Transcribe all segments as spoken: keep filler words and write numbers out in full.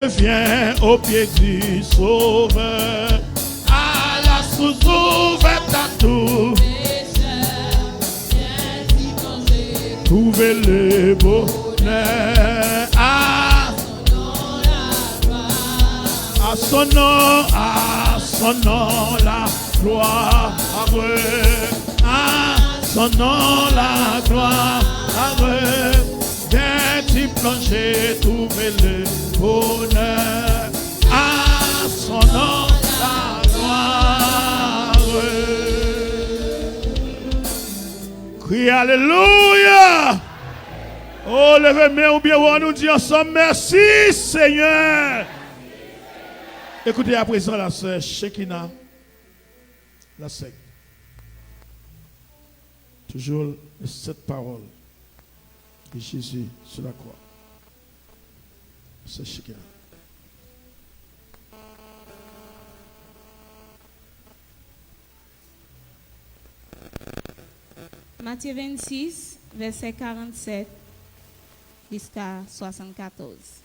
Viens aux pieds du Sauveur, à la source ouverte à tout. Trouver le bonheur à, à son nom, à son nom la gloire. À son nom la gloire. Viens t'y plonger, trouver le bonheur. À son nom la gloire. Kriye alelouya. Oh, leve men ou byen wo, nou di ansanm, mèsi, Senyè. Écoutez à présent la sœur Shekinah, la sœur. Toujours les sept paroles de Jésus sur la croix. Sœur Shekinah. Matye vennsis, vèsè karannsèt jiska swasannkatòz.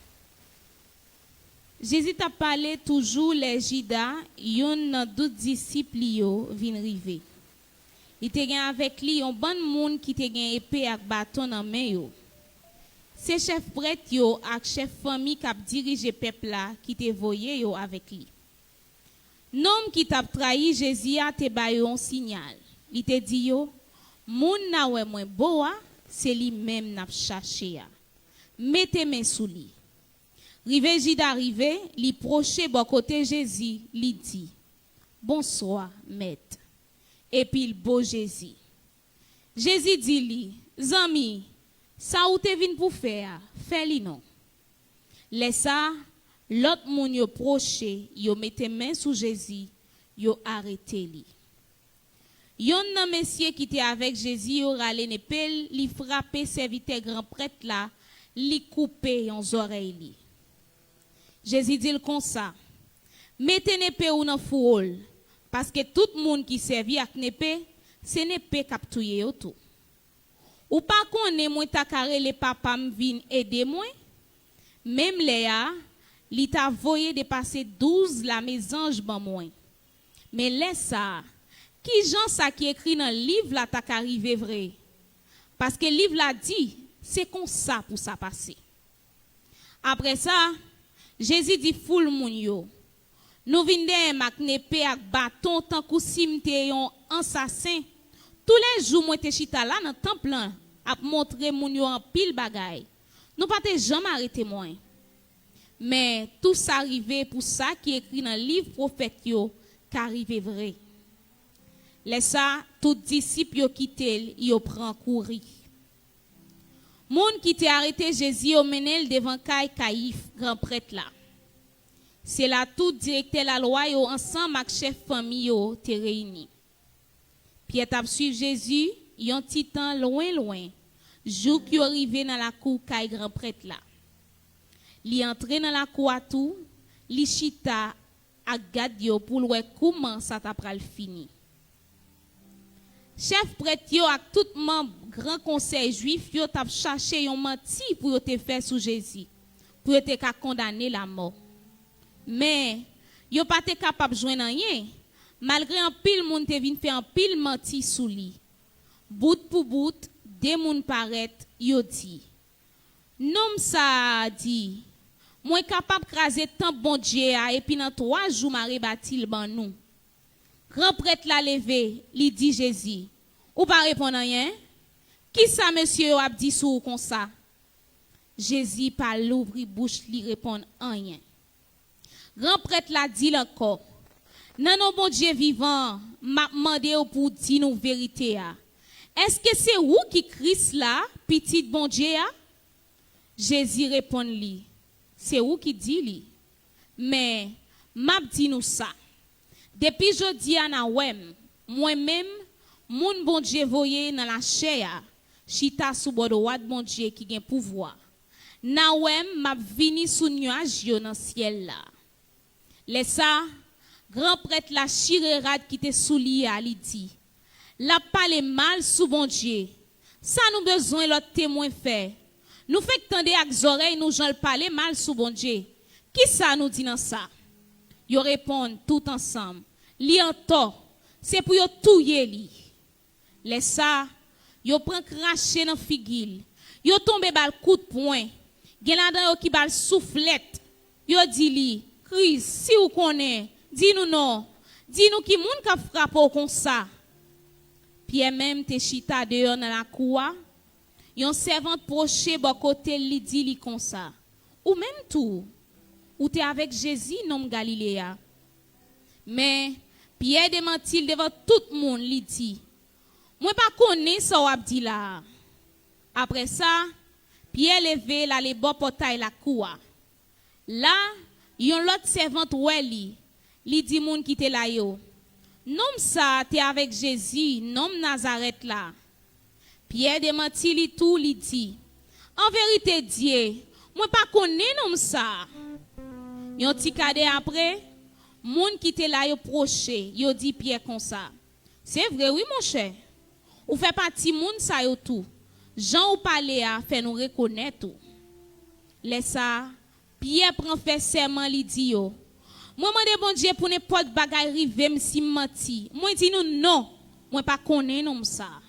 Jezi t ap pale toujou lè Jida, youn nan douz disip li yo, vin rive. Li te gen avèk li yon bann moun ki te gen epe ak baton nan men yo. Se chèf prèt yo ak chèf fanmi k ap dirije pèp la ki te voye yo avèk li. Nonm ki t ap trayi Jezi a te ba yo yon siyal. Li te di yo, moun n a wè mwen bo a, se li menm n ap chache a. Mete men sou li. Rive Jida rive, li pwoche bò kote Jezi, li di, bonswa, Mèt. Epi l bo Jezi. Jezi di li, zanmi, sa ou te vin pou fè a, fè li non. Lè sa a, lòt moun yo pwoche, yo mete men sou Jezi, yo arete li. Yonn nan mesye ki te avèk Jezi yo rale nepe l, li frape sèvitè gran prèt la, li koupe yon zòrèy li. Jezi di l konsa, mete nepe w nan fouwo l, paske tout moun ki sèvi ak nepe, se nepe k ap touye yo tou. Ou pa konnen mwen ta ka rele papa m vin ede mwen? Menm lè a, li ta voye depase douz lame zanj ban mwen. Men lè sa a, ki jan sa ki ekri nan liv la ta ka rive vre? Paske liv la di, se konsa pou sa pase. Apre sa, Jezi di foul moun yo, nou vin dèyè m ak nepe ak baton tankou si m te yon ansasen. Toulèjou mwen te chita la nan tanp lan ap montre moun yo anpil bagay. Nou pa te janm arete mwen. Men tou sa rive pou sa ki ekri nan liv pwofèt yo ka rive vre. Lè sa, tout disip yo kite l, yo pran kouri. Moun ki te arete Jezi yo mennen l devan kay Kayif, gran prèt la. Se la tout direktè lalwa yo ansanm ak chèf fanmi yo te reyini. Pyè t ap swiv Jezi yon ti tan lwen lwen, jouk yo rive nan lakou kay gran prèt la. Li antre nan lakou a tou, li chita ak gad yo pou l wè kouman sa ta pral fini. Chèf prèt yo ak tout manm Gran Konsèy Jwif yo t ap chache yon manti pou yo te fè sou Jezi, pou yo te ka kondane l amò. Men, yo pa te kapab jwenn anyen, malgre anpil moun te vin fè anpil manti sou li. Bout pou bout, de moun parèt, yo di, nonm sa a di, mwen kapab kraze tanp Bondye a epi nan twa jou m a rebati l ban nou. Gran prèt la leve, li di Jezi, ou pa reponn anyen? Kisa mesye yo ap di sou ou konsa? Jezi pa louvri bouch li reponn anyen. Gran prèt la di l ankò, nan non Bondye vivan an, m ap mande w pou w di nou verite a. Èske se ou ki Kris la, Pitit Bondye a? Jezi reponn li, se ou ki di li. Men, m ap di nou sa, depi jodi a n a wè m, mwen menm, moun Bondye voye nan lachè a, chita sou bò dwat Bondye ki gen pouvwa. N a wè m, m ap vini sou nyaj yo nan syèl la. Lè sa a, gran prèt la chire rad ki te sou li a, li di, l ap pale mal sou Bondye. Sa nou bezwen lòt temwen fè? Nou fenk tande ak zòrèy nou jan l pale mal sou Bondye. Kisa nou di nan sa? Yo reponn tout ansanm, li antò, se pou yo touye li. Lè sa, yo pran krache nan figi l, yo tonbe ba l kout pwen, gen ladan yo ki ba l souflèt. Yo di li, Kris, si w konnen, di nou non, di nou ki moun k ap frape w konsa. Pyè menm te chita deyò nan lakou a. Yon sèvant pwoche bò kote l, li di li konsa, ou menm tou, ou te avèk Jezi, nonm Galile a. Men, Pyè demanti l devan tout moun, li di, mwen pa konnen sa w ap di la a. Apre sa, Pyè leve l ale bò pòtay lakou a. La, yon lòt sèvant wè li, li di moun ki te la yo, nonm sa a te avèk Jezi, nonm Nazarèt la. Pyè demanti li tou, li di, an verite, Dye, mwen pa konnen nonm sa a. Yon ti kadè apre, moun ki te la yo pwoche, yo di Pyè konsa, se vre wi, monchè. Ou fè pati moun sa yo tou. Jan ou pale a fè nou rekonèt ou. Lè sa a, Pyè pran fè sèman, li di yo, mwen mande Bondye pou nenpòt bagay rive m si m manti. Mwen di nou non, mwen pa konnen nonm sa a.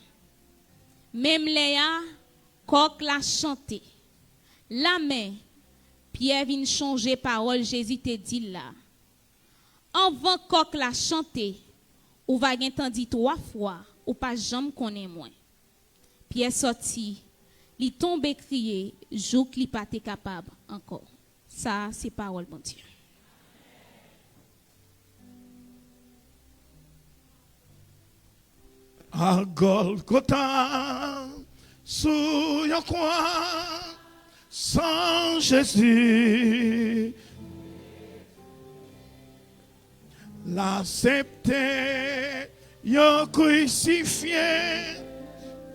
Menm lè a, kòk la chante. La men, Pyè vin chonje pawòl Jezi te di l la. Anvan kòk la chante, ou va gentan di twa fwa ou pa janm konnen mwen. Pyè sòti, li tonbe kriye jouk li pa te kapab ankò. Sa a se pawòl Bondye. A Gòlgota, sou yon kwa, san Jezi, l aksepte yo krisifye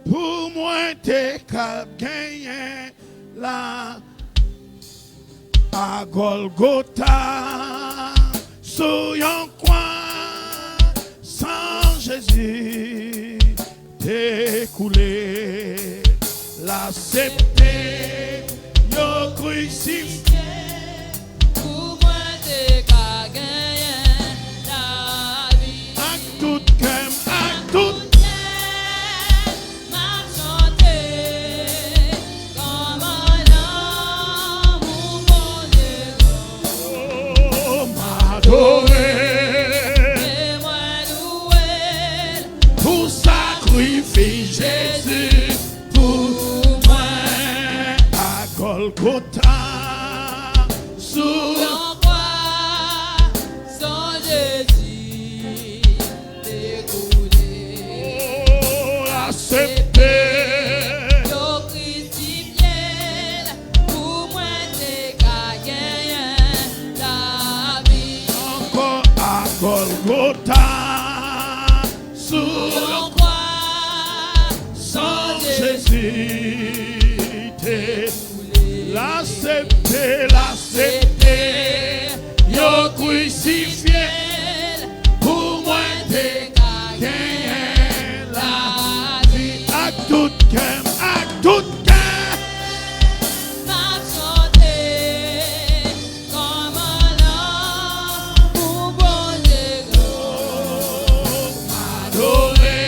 pou mwen te kab genyen la. A Gòlgota, sou yon kwa, san Jezi te koule. L aksepte yo krisifye pou mwen te ka genyen lavi. Ak tout kè m, ak tout kè m, m ap chante kòman lanmou Bondye gran. Oh, m adore. E mwen louwe l pou sakrifis Jezi pou mwen. A Gòlgota, sou yon kwa, san Jezi te koule. Oh, aksepte yo krisifye l pou mwen te ka genyen lavi. Ankò a Gòlgota, sou yon kwa, san Jezi te, l aksepte, l aksepte yo krisifye l pou mwen te ka genyen lavi. Ak tout kè m, ak tout kè m, m ap chante kòman lanmou Bondye gran. M adore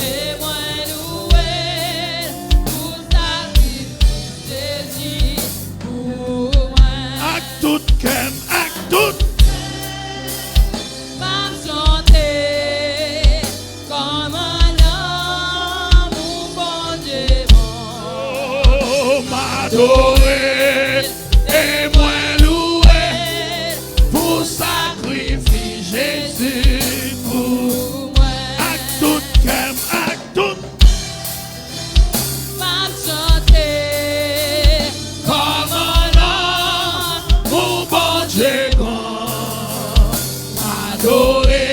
e mwen louwe l pou sakrifis Jezi pou mwen. Ak tout kè m, ak tout kè m, m ap chante kòman lanmou Bondye ban. Oh, m adore e mwen louwe pou sakrifis Jezi pou mwen. Ak tout kè m, ak tout m ap chante kòman lanmou Bondye gran. M adore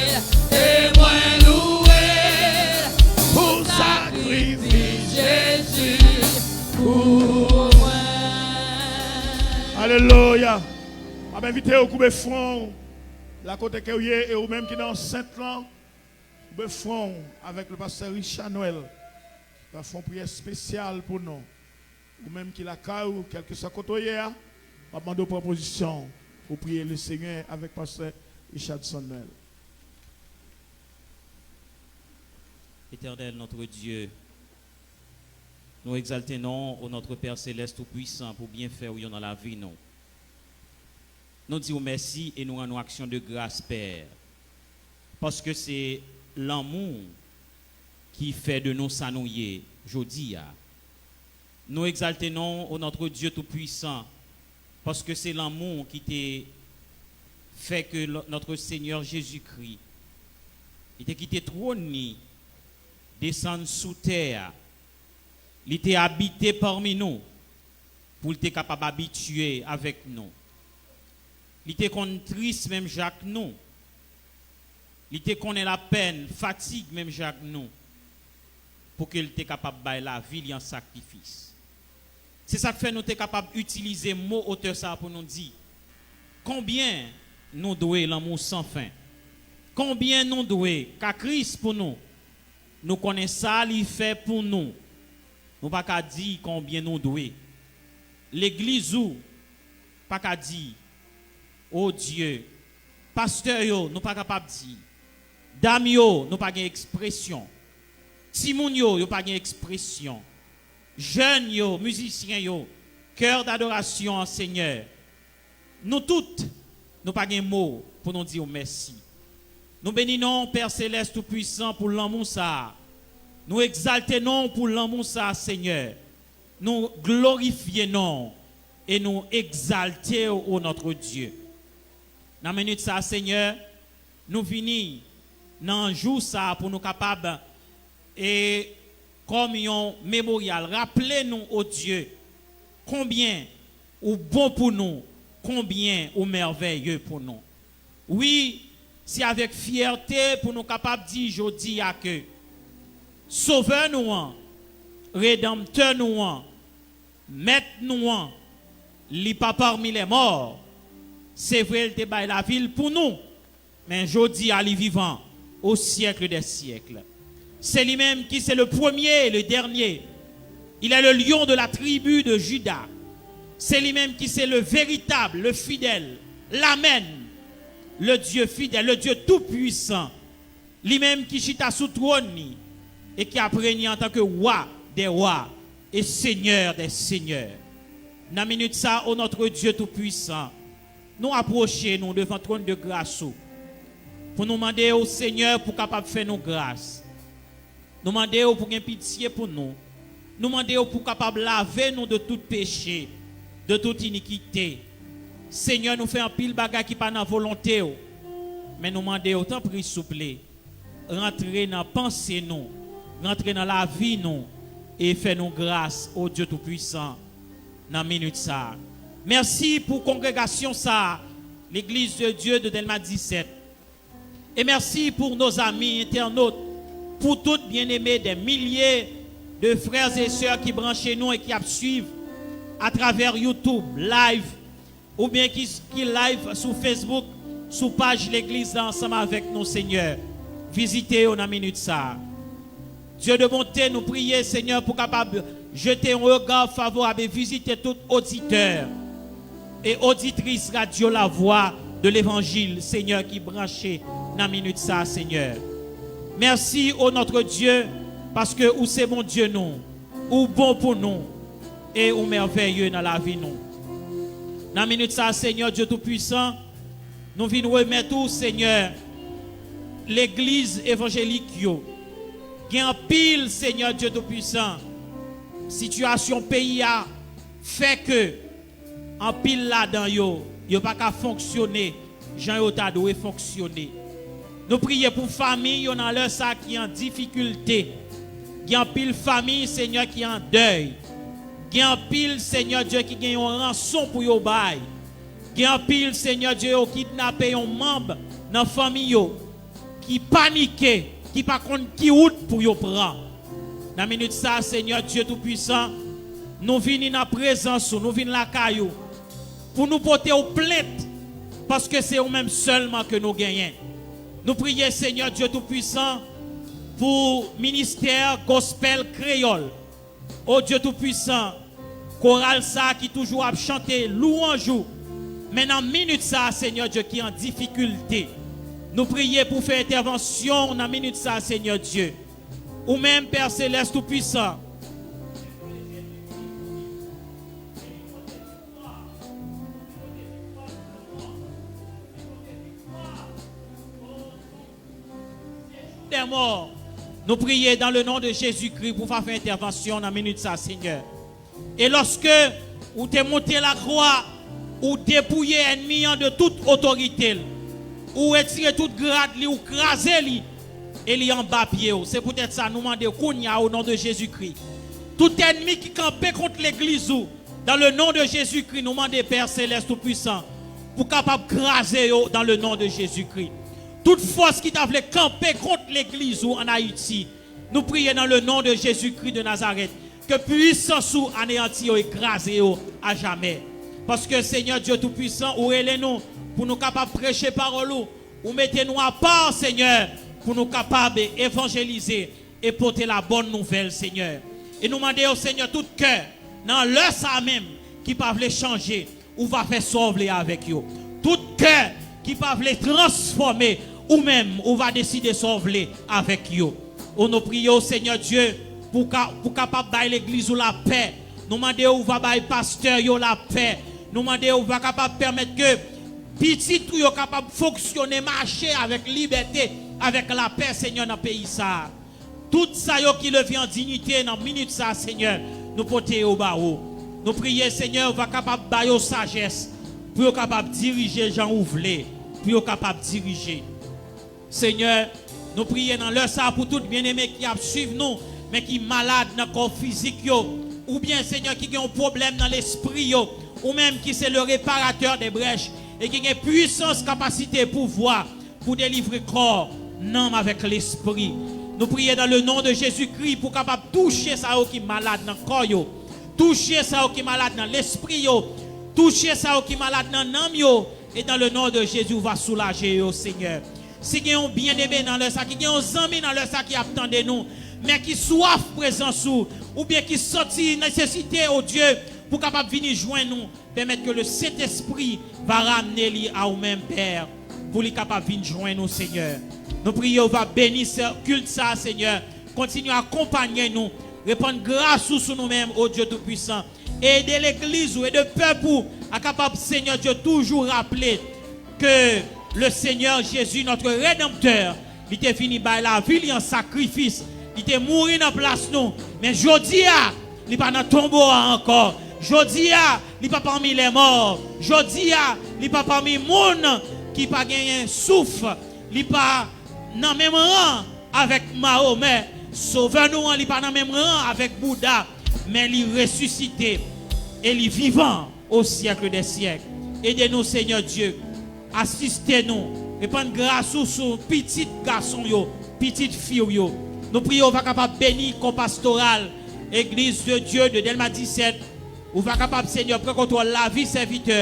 l e mwen louwe l pou sakrifis Jezi pou mwen. Alelouya. M ap envite w koube fwon w la kote ke w ye, e ou menm ki nan ansent lan, koube fwon w avèk le pastè Richard Noël. L ap fè yon priyè espesyal pou nou. Ou menm ki lakay ou, kèlkeswa kote w ye a, M ap mande w pran pozisyon pou priye Lesenyè avèk pastè Richardson Noël. Éternel notre Dieu, nou egzalte non ou notre Père Céleste Tout-Puissant pou byenfè ou yo nan lavi nou. Nou di w mèsi e nou rann ou aksyon de gras, Pè, paske se lanmou ki fè de nou sa nou ye jodi a. Nou egzalte non ou notre Dieu Tout-Puissant, paske se lanmou ki te fè ke lo- notre Seigneur Jésus-Christ, li te kite twòn li, desann sou tè a, li te abite pami nou, pou l te kapab abitye avèk nou. Li te konn tris menm jan ak nou. Li te konnen lapèn, fatig menm jan ak nou, pou ke l te kapab bay lavi li an sakrifis. Se sa k fè nou te kapab itilize mo otè sa a pou nou di, konbyen nou dwe lanmou san fen. Konbyen nou dwe ka Kris pou nou. Nou konnen sa li fè pou nou. Nou pa ka di konbyen nou dwe. Legliz ou pa ka di, o Dye. Pastè yo, nou pa kapab di. Dam yo, nou pa gen ekspresyon. Timoun yo, yo pa gen ekspresyon. Jèn yo, mizisyen yo, kè dadorasyon an, Senyè. Nou tout, nou pa gen mo pou nou di w mèsi. Nou beni non w, Pè Selès Toupwisan, pou lanmou sa a. Nou egzalte non w pou lanmou sa a, Senyè. Nou glorifye non w e nou egzalte w, o notre Dieu. Nan minit sa a, Senyè, nou vini nan jou sa a pou nou kapab, e kòm yon memoryal, raple nou, o Dye, konbyen ou bon pou nou, konbyen ou mèvèye pou nou. Wi, se avèk fyète pou nou kapab di jodi a ke Sovè nou an, Redanmtè nou an, Mèt nou an, li pa parmi lè mò. Se vre, l te bay lavi l pou nou, men jodi a li vivan, au siècle des siècles. Se li menm ki se le premier et le dernier. Il est le lion de la tribu de Juda. Se li menm ki se le véritable, le fidèle, l'Amen, le Dieu fidèle, le Dieu tout-puissant. Li menm ki chita sou twòn li e ki ap renye antanke Wa dè wa e Senyè dè senyè. Nan minit sa, o notre Dieu tout-puissant, nou apwoche nou devan twòn de gras ou pou nou mande w, Senyè, pou kapab fè nou gras. Nou mande w pou gen pitye pou nou. Nou mande w pou kapab lave nou de tout peche, de tout inikite. Senyè, nou fè anpil bagay ki pa nan volonte w, men nou mande w, tanpri, souple, rantre nan panse nou, rantre nan lavi nou, e fè nou gras, o Dye Toupwisan, nan minit sa a. Mèsi pou kongregasyon sa a, Legliz de Dye de Dèlma disèt. E mèsi pou nos amis internautes, pou tout byeneme, dè milye de frè e sè ki branche nou e ki ap swiv atravè YouTube live, oubyen ki, ki live sou Facebook, sou paj legliz la ansanm avèk nou, Senyè. Vizite yo nan minit sa a. Dye de bonte, nou priye, Senyè, pou kapab jete yon rega favorab e vizite tout oditè e oditris Radyo Lavwa de Levanjil, Senyè, ki branche nan minit sa a, Senyè. Mèsi, o notre Dieu, paske ou se Bondye nou, ou bon pou nou, e ou mèvèye nan lavi nou. Nan minit sa a, Senyè Dye Toupwisan, nou vin remèt ou, Senyè, legliz evanjelik yo. Gen anpil, Senyè Dye Toupwisan, sitiyasyon peyi a fè ke anpil ladan yo, yo pa ka fonksyone jan yo ta dwe fonksyone. Nou priye pou fanmi yo nan lè sa a ki an difikilte. Gen anpil fanmi, Senyè, ki an dèy. Gen anpil, Senyè Dye, ki gen yon ranson pou yo bay. Gen anpil, Senyè Dye, yo kidnape yon manm nan fanmi yo, ki panike, ki pa konn ki wout pou yo pran. Nan minit sa a, Senyè Dye Toupwisan, nou vini nan prezans ou, nou vin lakay ou, pou nou pote w plent, paske se ou menm sèlman ke nou genyen. Nou priye, Senyè Dye Toupwisan, pou ministè Gospel Kreyòl. O Dye Toupwisan, Koral sa a ki toujou ap chante lwanj ou. Men nan minit sa a, Senyè Dye, ki an difikilte. Nou priye pou fè entèvansyon nan minit sa a, Senyè Dye. Ou menm, Pè Selès Toupisan. Dè mò, nou priye dans le nom de Jésus-Christ pou w va fè entèvansyon nan minit sa, Senyè. E lòske ou te monte lakwa, ou depouye ènmi an de tout otorite l. Ou retire tout grad li, ou kraze li, e li anba pye w. Se poutèt sa nou mande w kounye a, o non de Jezikri, tout ènmi ki kanpe kont legliz ou, dans le nom de Jésus-Christ, nou mande Pè Selès Toupisan pou kapab kraze yo dans le nom de Jésus-Christ. Tout fòs ki ta vle kanpe kont legliz ou ann Ayiti, nou priye dans le nom de Jésus-Christ de Nazareth, ke pwisans ou aneyanti yo e kraze yo ajamè. Paske, Senyè Dye Toupisan, ou rele nou pou nou kapab preche pawòl ou. Ou mete nou apa, Senyè, pou nou kapab evanjelize e pote la bòn nouvèl, Senyè. E nou mande yo, Senyè, tout kè, nan lè sa a menm, ki pa vle chanje, ou va fè sa w vle avèk yo. Tout kè ki pa vle transfòme, ou menm, ou va deside sa w vle avèk yo. O, nou priye w, Senyè Dye, pou ka, pou kapab bay legliz ou lapè. Nou mande w, ou va bay pastè yo lapè. Nou mande w, ou va kapab pèmèt ke pitit ou yo kapab fonksyone, mache avèk libète, avèk lapè, Senyè, nan peyi sa a. Tout sa yo ki leve an diyite nan minit sa a, Senyè, nou pote yo ba ou. Nou priye, Senyè, ou va kapab ba yo sajès pou yo kapab dirije jan ou vle pou yo kapab dirije. Senyè, nou priye nan lè sa a pou tout byeneme ki ap swiv nou, men ki malad nan kò fizik yo, oubyen, Senyè, ki gen yon pwoblèm nan lespri yo, ou menm ki se le réparateur des brèches, e ki gen pwisans, kapasite, pouvwa pou delivre kò, nanm avèk lespri. Nou priye dans le nom de Jésus-Christ pou kapab touche sa yo ki malad nan kò yo, touche sa yo ki malad nan lespri yo, touche sa yo ki malad nan nanm yo, e dans le nom de Jésus, ou va soulaje yo, Senyè. Si gen yon byeneme nan lè sa, ki gen yon zanmi nan lè sa ki ap tande nou, men ki swaf prezans ou, oubyen ki santi nesesite, o Dye, pou kapab vini jwenn ou, pèmèt ke le Sentespri va ramne li a ou menm, Pè, pou li kapab vin jwenn ou, Senyè. Nou priye ou va beni se, kilt sa a, Senyè. Kontinye akonpaye nou. Repann gras ou sou nou menm, o Dye Toupisan. Ede legliz ou, ede pèp ou a kapab, Senyè Dye, toujou raple ke le Senyè Jezi, notre Rédempteur, li te vini bay lavi li an sakrifis. Li te mouri nan plas nou. Men jodi a, li pa nan tonbo a ankò. Jodi a, li pa pami lèmò. Jodi a, li pa pami moun ki pa genyen souf. Li pa nan menm ran avèk Mahomè. Sovè nou an, li pa nan menm ran avèk Bouda. Men li resisite e li vivan au siècle des siècles. Ede nou, Senyè Dye. Asiste nou. Repann gras ou sou pitit gason yo, pitit fi w yo. Nou priye ou va kapab beni kò pastoral Église de Dieu de Dèlma disèt. Ou va kapab, Senyè, pran kontwòl lavi sèvitè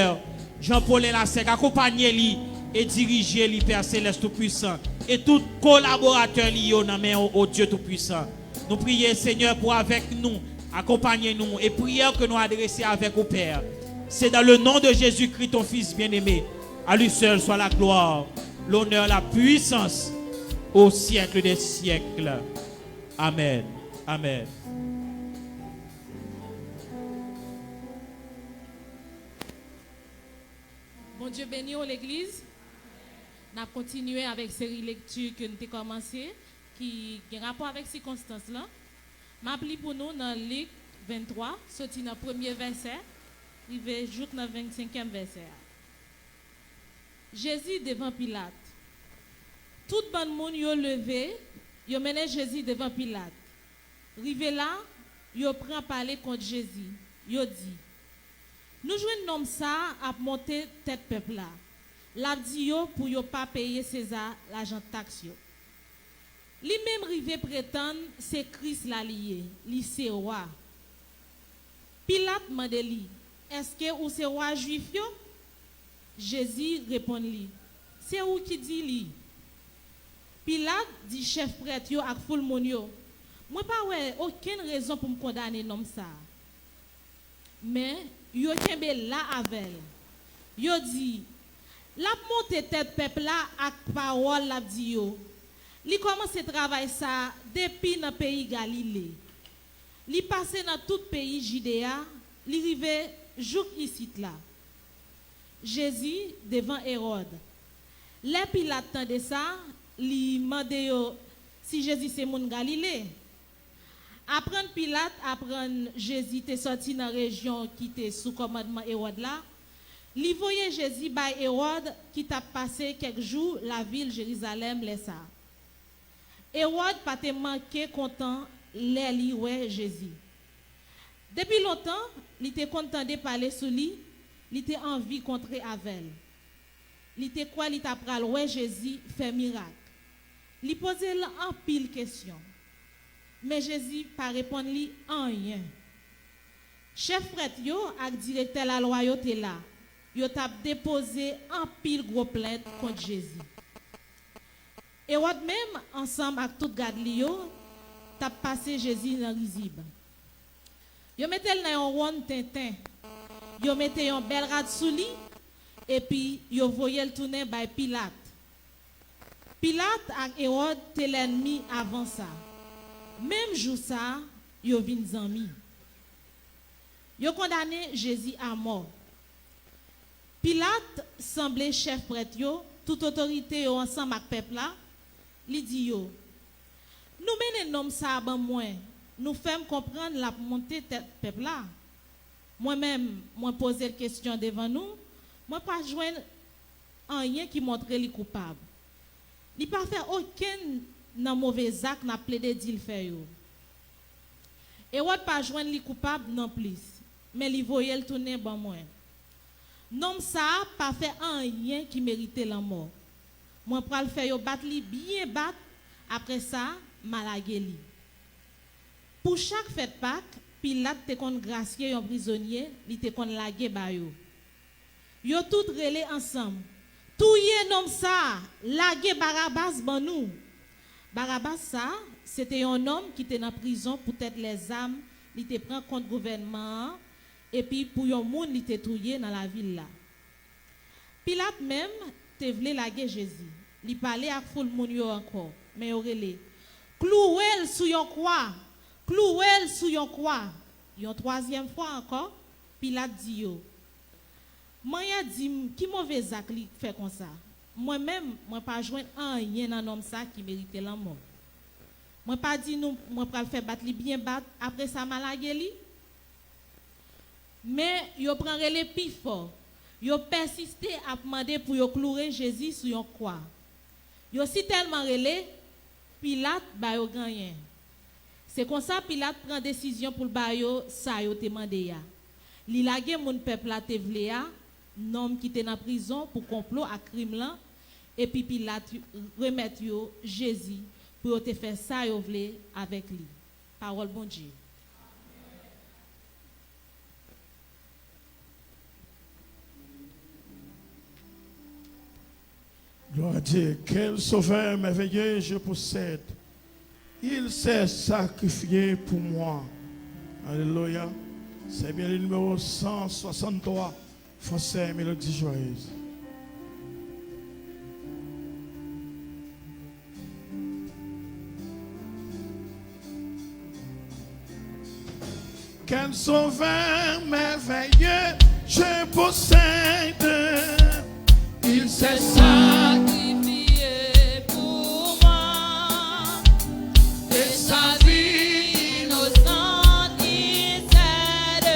Jean Paulin Lasèk, akonpaye li e dirije li, Pè Selès Toupisan, e tout kolaboratè li yo nan men w, o Dye Toupisan. Nou priye, Senyè, pou avèk nou, akonpaye nou, e priyè ke nou adrese avèk ou, Pè, se dans le nom de Jésus-Christ, ton Fils bien-aimé. À lui seul soit la gloire, l'honneur, la puissance au siècle des siècles. Amèn. Amèn. Bondye beni w, legliz. N ap kontinye avèk seri lekti ke n te kòmanse, ki gen rapò avèk sikonstans lan. M ap li pou nou nan Lik venntwa, soti nan premye vèsè, rive jouk nan vennsenkyèm vèsè a. Jezi devan Pilat. Tout bann moun yo leve, yo mennen Jezi devan Pilat. Rive la, yo pran pale kont Jezi. Yo di, "Nou jwenn nonm sa a ap monte tèt pèp la. L ap di yo pou yo pa peye Seza lajan taks yo. Li menm rive pretann se Kris la li ye, li se wa." Pilat mande li, "Èske ou se wa Jwif yo?" Jezi reponn li, "Se ou ki di li." Pilat di chèf prèt yo ak foul moun yo, "Mwen pa wè okenn rezon pou m kondane nonm sa a." Men, yo kenbe la avè l. Yo di, l ap monte tèt pèp la ak pawòl l ap di yo. Li kòmanse travay sa a depi nan peyi Galile. Li pase nan tout peyi Jide a, li rive jouk isit la. Jezi devan Ewòd. Lè Pilat tande sa, li mande yo si Jezi se moun Galile. Aprann Pilat aprann Jezi te sòti nan rejyon ki te sou kòmandman Ewòd la, li voye Jezi bay Ewòd ki t ap pase kèk jou lavil Jerizalèm lè sa a. Ewòd pa te manke kontan lè li wè Jezi. Depi lontan, li te konn tande pale sou li, li te anvi kontre avè l. Li te kwè li ta pral wè Jezi fè mirak. Li poze l anpil kesyon. Men Jezi pa reponn li anyen. Chèf prèt yo ak direktè lalwa yo te la. Yo t ap depoze anpil gwo plent kont Jezi. Ewòd menm, ansanm ak tout gad li yo, t ap pase Jezi nan rizib. Yo mete l nan yon wonn tenten. Yo mete yon bèl rad sou li, epi yo voye l tounen bay Pilat. Pilat ak Ewòd te lènmi avan sa. Menm jou sa a, yo vin zanmi. Yo kondane Jezi amò. Pilat sanble chèf prèt yo, tout otorite yo ansanm ak pèp la, li di yo, nou mennen nonm sa a ban mwen, nou fè m konprann l ap monte tèt pèp la. Mwen menm, mwen poze l kesyon devan nou, mwen pa jwenn anyen ki montre li koupab. Li pa fè okenn nan move zak n ap plede di l fè yo. Ewòd pa jwenn li koupab nonplis, men li voye l tounen ban mwen. Nonm sa a pa fè anyen ki merite lanmò. Mwen pral fè yo bat li byen bat, apre sa, m a lage li. Pou chak fèt Pak, Pilat te konn grasye yon prizonye li te konn lage ba yo. Yo tout rele ansanm, touye nonm sa a, lage Barabas ban nou! Barabas sa a, se te yon nonm ki te nan prizon poutèt lèzam li te pran kont gouvènman an epi pou yon moun li te touye nan lavil la. Pilat menm te vle lage Jezi. Li pale ak foul moun yo ankò, men yo rele, klouwe l sou yon kwa! Klouwe l sou yon kwa! Yon twazyèm fwa ankò, Pilat di yo, manyen di m ki move zak li fè konsa. Mwen menm, mwen pa jwenn anyen nan nonm sa ki merite lanmò. Mwen pa di nou mwen pral fè bat li byen bat, apre sa m a lage li? Men yo pran rele pi fò. Yo pèsiste ap mande pou yo kloure Jezi sou yon kwa. Yo sitèlman rele, Pilat ba yo ganyen. Se konsa Pilat pran desizyon pou l ba yo sa yo te mande a. Li lage moun pèp la te vle a, nonm ki te nan prizon pou konplo ak krim lan, epi Pilat remèt yo Jezi pou yo te fè sa yo vle avèk li. Pawòl Bondye. Gloire à Dieu. Quel sauveur merveilleux je possède. Il s'est sacrifié pour moi. Alléluia. C'est bien le numéro cent soixante-trois, français, mélodie joyeuse. Quel sauveur merveilleux je possède. Il s'est sacrifié pour moi. Et sa vie innocente il cède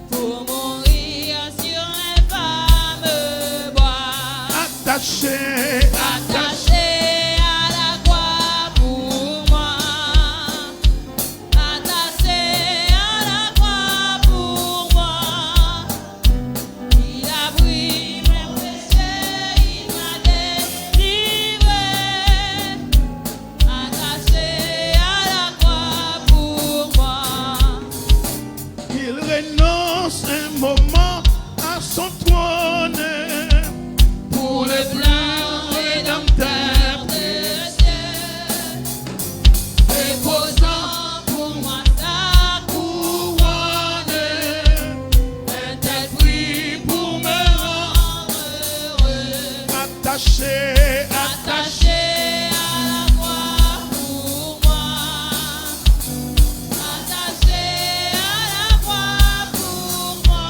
pour mourir sur un fameux bois. Attaché, attaché à la croix pour moi. Attaché à la croix pour moi. Il a pris mon péché, il m'a délivré. Attaché à la croix pour moi. Il renonce un moment à son trône pour le plan Attaché, attaché à la croix pour moi. Attaché à la croix pour moi.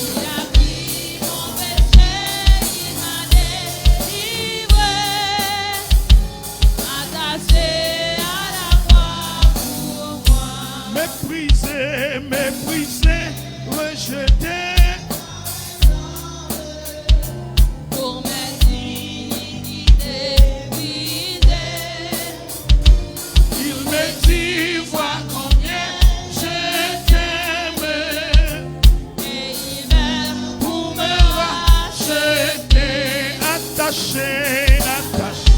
Il a pris mon péché, il m'a délivré. Attaché à la croix pour moi. Méprisé, méprisé, rejeté. Pour mes iniquités brisées. Il me dit, vois combien je t'aime. Et il meurt pour me racheter. Attaché, attaché.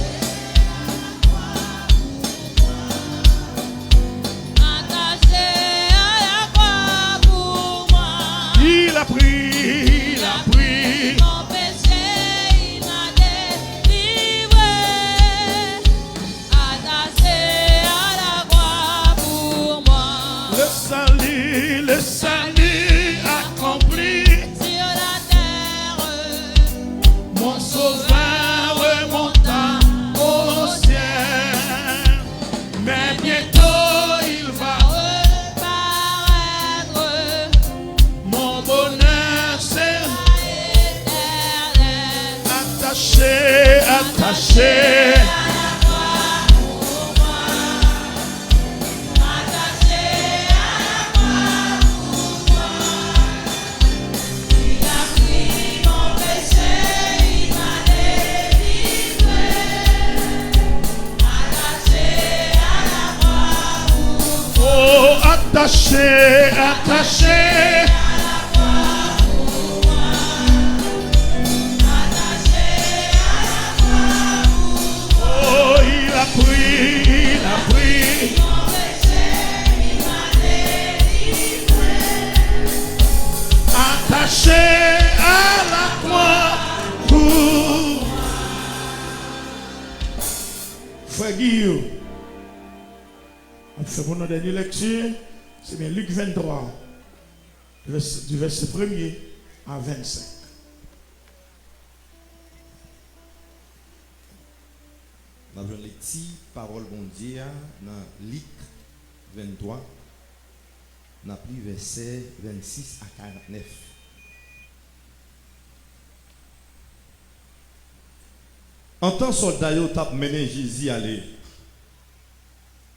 Attaché à la croix pour moi. Il a pris, il a pris. Mon péché, il m'a délivré. Attaché à la croix pour moi. Le salut, le salut accompli. Sur la terre. Mon sauveur remonta au ciel. Mais bientôt il va reparaître. Mon bonheur sera éternel. Attaché, attaché. Oh, attaché, attaché. Oh, il a pris, il a pris. Attaché à la croix pour. Frè Guy, ap fè pou nou dènye lèkti, se byen Lik venntwa, vès-, di vèsè premye a vennsenk. N ap jwenn lekti pawòl Bondye a nan Lik venntwa, n ap li vèsè vennsis a karantnèf. Antan sòlda yo t ap mennen Jezi ale,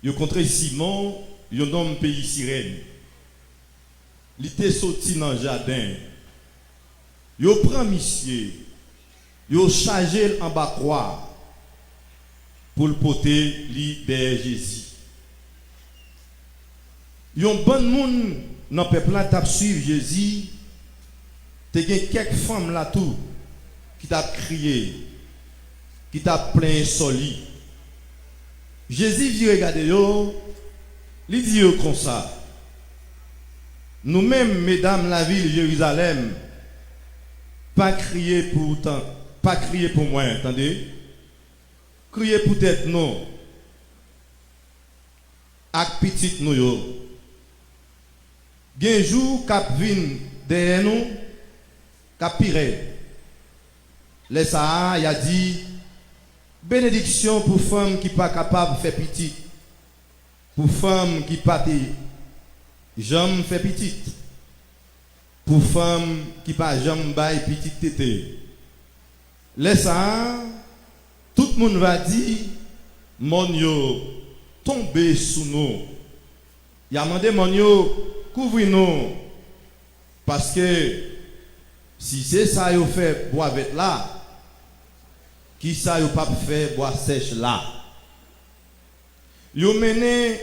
yo kontre Simon, yon nonm peyi Sirèn. Li te soti nan jaden. Yo pran misye, yo chaje l anba kwa pou l pote li dèyè Jezi. Yon bann moun nan pèp la t ap swiv Jezi, te gen kèk fanm la tou ki t ap kriye, ki t ap plenyen sò li. Jezi vire gade yo, li di yo konsa, nou menm, medam lavil Jerizalèm, pa kriye pou tan, pa kriye pou mwen, tande. Kriye poutèt nou ak pitit nou yo. Gen jou k ap vin dèyè nou k ap pi rèd. Lè sa a, y a di, benediksyon pou fanm ki pa kapab fè pitit, pou fanm ki pa te janm fè pitit, pou fanm ki pa janm bay pitit tete. Lè sa a, tout moun va di, mòn yo tonbe sou nou. Y a mande mòn yo, kouvri nou, paske si se sa yo fè bwa vèt la, kisa yo p ap fè bwa sèch la? Yo mennen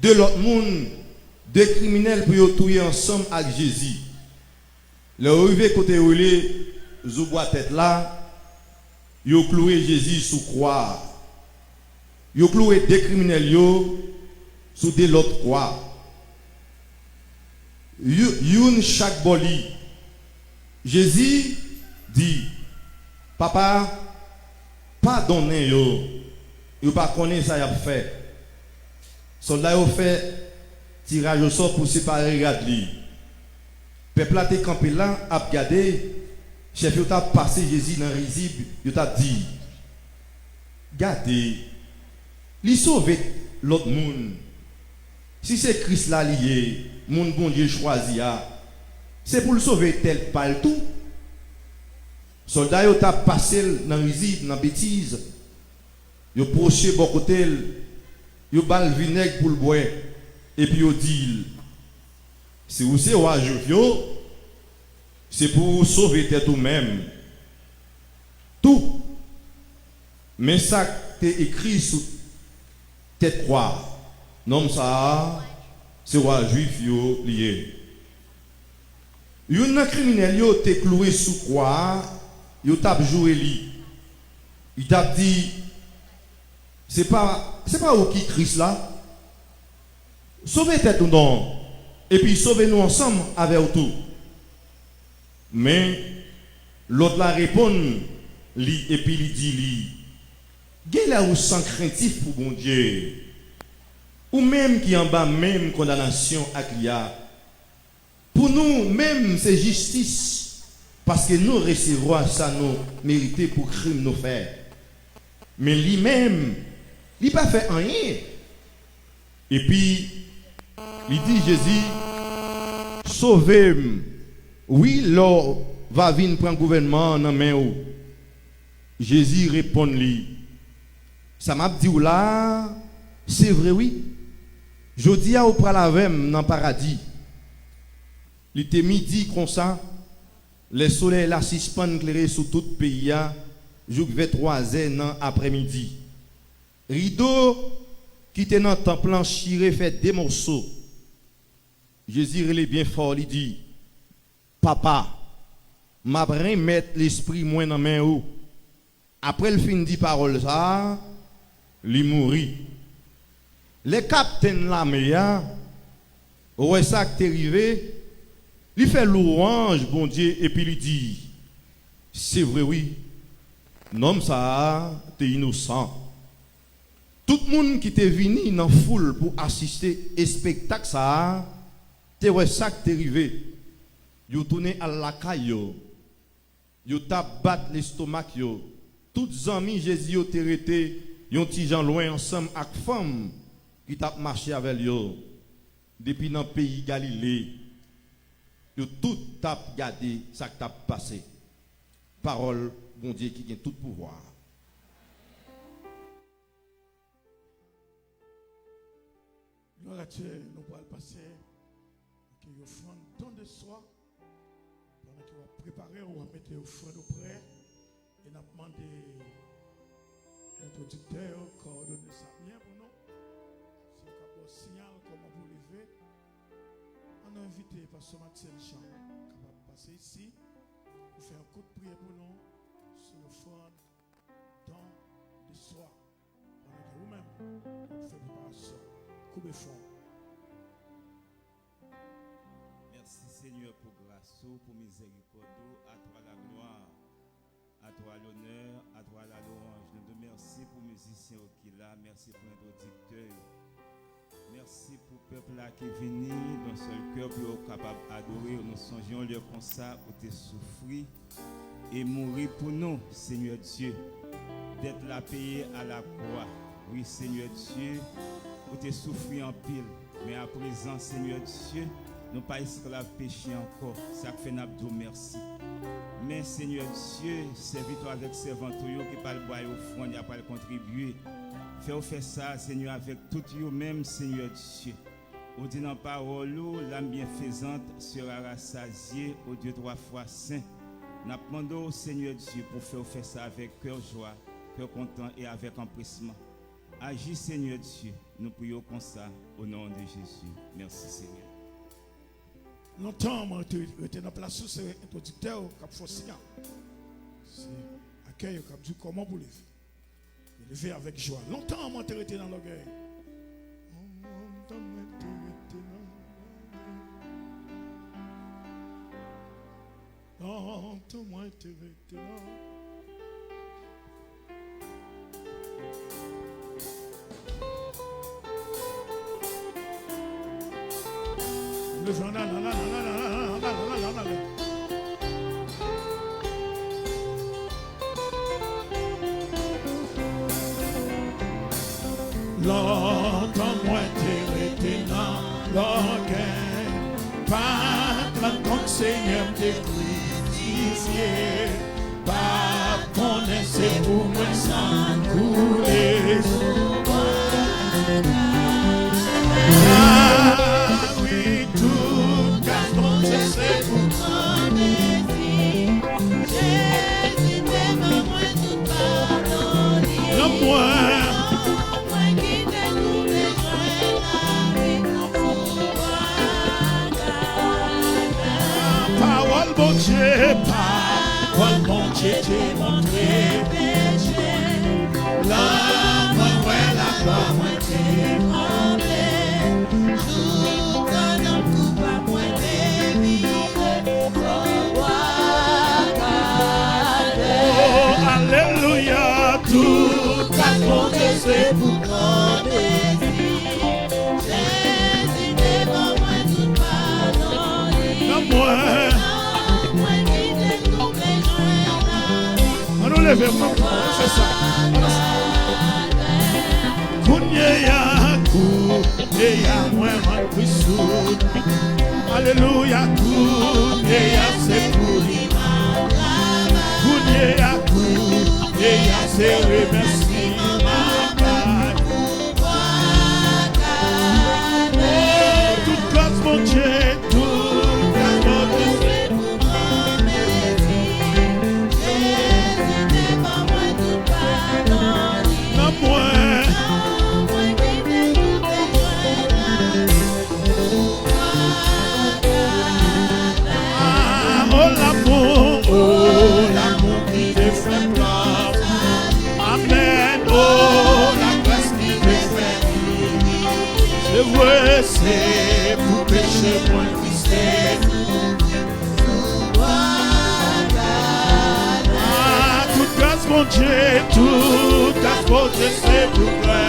de lòt moun, de kriminèl pou yo touye ansanm ak Jezi. Lè yo rive kote yo rele Zoubwa Tèt la, yo kloure Jezi sou kwa a. Yo kloure de kriminèl yo sou de lòt kwa. You-, youn chak bò li. Jezi di, Papa, padonnen yo, yo pa konnen sa y ap fè. Sòlda yo fè tiraj osò pou separe rad li. Pèp la te kanpe la ap gade, Chèf yo t ap pase Jezi nan rizib, yo t ap di, "Gade, li sove lòt moun. Si se Kris la li ye, moun Bondye chwazi a, se pou l sove tèt pa l tou." Sòlda yo t ap pase l nan rizib, nan betiz. Yo pwoche bò kote l, yo ba l vinèg pou l bwè, epi yo di l, "Si ou se wa Jwif yo, se pou ou sove tèt ou menm tou. Men sa k te ekri sou tèt kwa a, 'Nonm sa a se wa Jwif yo li ye.'" Youn nan kriminèl yo te klouwe sou kwa a, yo t ap joure li. Li t ap di, "Se pa, se pa ou ki Kris la? Sove tèt ou non, epi sove nou ansanm avè w tou." Men, lòt la reponn li epi li di li, "Genlè ou san krentif pou Bondye, ou menm ki anba menm kondanasyon ak li a. Pou nou menm, se jistis, paske nou resevwa sa nou merite pou krim nou fè. Men li menm, li pa fè anyen." Epi, li di Jezi, "Sove m, wi, lè w va vin pran gouvènman an nan men w." Jezi reponn li, "Sa m ap di w la a, se vre wi. Jodi a, ou pral avè m nan paradi." Li te midi konsa, lè solèy la sispann klere sou tout peyi a, jouk vè twazè nan aprèmidi. Rido ki te nan tanp lan chire fè de mòso. Jezi rele byen fò, li di, "Papa, m ap renmèt lespri mwen nan men ou." Apre l fin di pawòl sa a, li mouri. Lè kaptenn lame a wè sa k te rive, li fè lwanj Bondye epi li di, "Se vre wi, nonm sa a te inosan." Tout moun ki te vini nan foul pou asiste espektak sa a te wè sa k te rive. Yo tounen al lakay yo. Yo t ap bat lestomak yo. Tout zanmi Jezi yo te rete yon ti jan lwen ansanm ak fanm ki t ap mache avè l yo. Depi nan peyi Galile, yo tout t ap gade sa k t ap pase. Pawòl Bondye ki gen tout pouvwa a. Glwa a Dye, nou pral pase ak yon ofrann don de swa. Pandan ke w ap prepare w, w ap mete ofrann ou prè, e n ap mande entwodiktè yo kowòdone sa byen pou nou. Si yo ka ba w siyal kòman pou leve, ann nou envite pastè Mathiel Jean kapab pase isi pou fè yon kout priyè pou nou sou ofrann don de swa. Pandan ke ou menm, w ap fè preparasyon, koube fwon w. Mèsi, Senyè, pou gras ou, pou mizèrikòd ou. À toi la gloire, à toi l'honneur, à toi la louange. Nou di w mèsi pou mizisyen yo ki la, mèsi pou entwodiktè yo. Mèsi pou pèp la ki vini, d'un seul cœur, pou yo kapab adore w. Nou sonje yon lè konsa, ou te soufri e mouri pou nou, Senyè Dye. Dèt la peye à la croix. Wi, Senyè Dye, ou te soufri anpil. Men aprezan, Senyè Dye, nou pa esklav peche ankò. Sa k fè n ap di w mèsi. Men, Senyè Dye, sèvitè w avèk sèvant ou yo ki pral bay ofrann, y ap pral kontribye. Fè w fè sa, Senyè, avèk tout yo menm, Senyè Dye. Ou di nan pawòl ou, l'âme bienfaisante sera rassasiée, ô Dieu trois fois saint. N ap mande w, Senyè Dye, pou fè w fè sa avèk kè jwa, kè kontan e avèk anpresman. Aji, Senyè Dye, nou priye w konsa, au nom de Jésus. Mèsi, Senyè. Lontan mwen te rete nan plas ou, se entwodiktè w k ap fè w siyal. Se akèy yo k ap di w kòman pou leve. Leve avèk jwa. Lontan mwen te rete nan lògèy. Lontan mwen te rete nan lògèy. Lontan mwen te rete nan. Leve ann ale, ann ale, ann ale, ann ale, ann ale, ann ale, ann ale. Lontan mwen te rete nan lògèy, pa t rann kont Senyè m te krifisye, pa t konnen se pou mwen san koule sou bwa. Ah wi, tout gras Bondye se pou Jezi te ban mwen tout padon li. Nan mwen. Mwen ki te twouble jwenn lavi sou bwa Kalvari. Pawòl Bondye, pawòl Bondye te montre peche. Lè mwen wè laglwa mwen te konble. Jouk nan koupab mwen te vire sou bwa Kalvari. Oh, alelouya, tout gras Bondye se pou Jezi. Jezi te ban mwen tout padon li. Nan mwen. Nan mwen ki te twouble jwenn lavi. Ann nou leve, mwen, se sa. Kounye a, kounye a, mwen rann Kris tout. Alelouya, kounye a, se pou li m ap travay. Kounye a, kounye a, se remèsiman m ap bay. Oh, tout gras Bondye, tout gras Bondye. Nan mwen. Ah, oh, l'amour, oh, l'amour qui déferle. Amèn, oh, la grâce qui déferle. Se vre, se pou peche mwen Kris te soufri sou bwa Kalvari. Ah, tout gras Bondye, tout gras Bondye, se pou glwa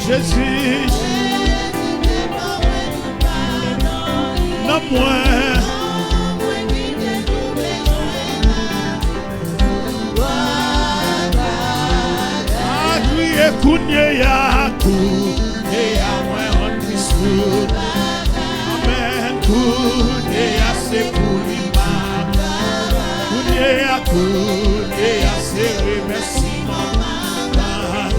Jezi. Nan mwen. A kriye kounye a, kounye a mwen rann Kris tout. Amèn, kounye a se pou li m ap. Kounye a, kounye a se remèsiman m ap.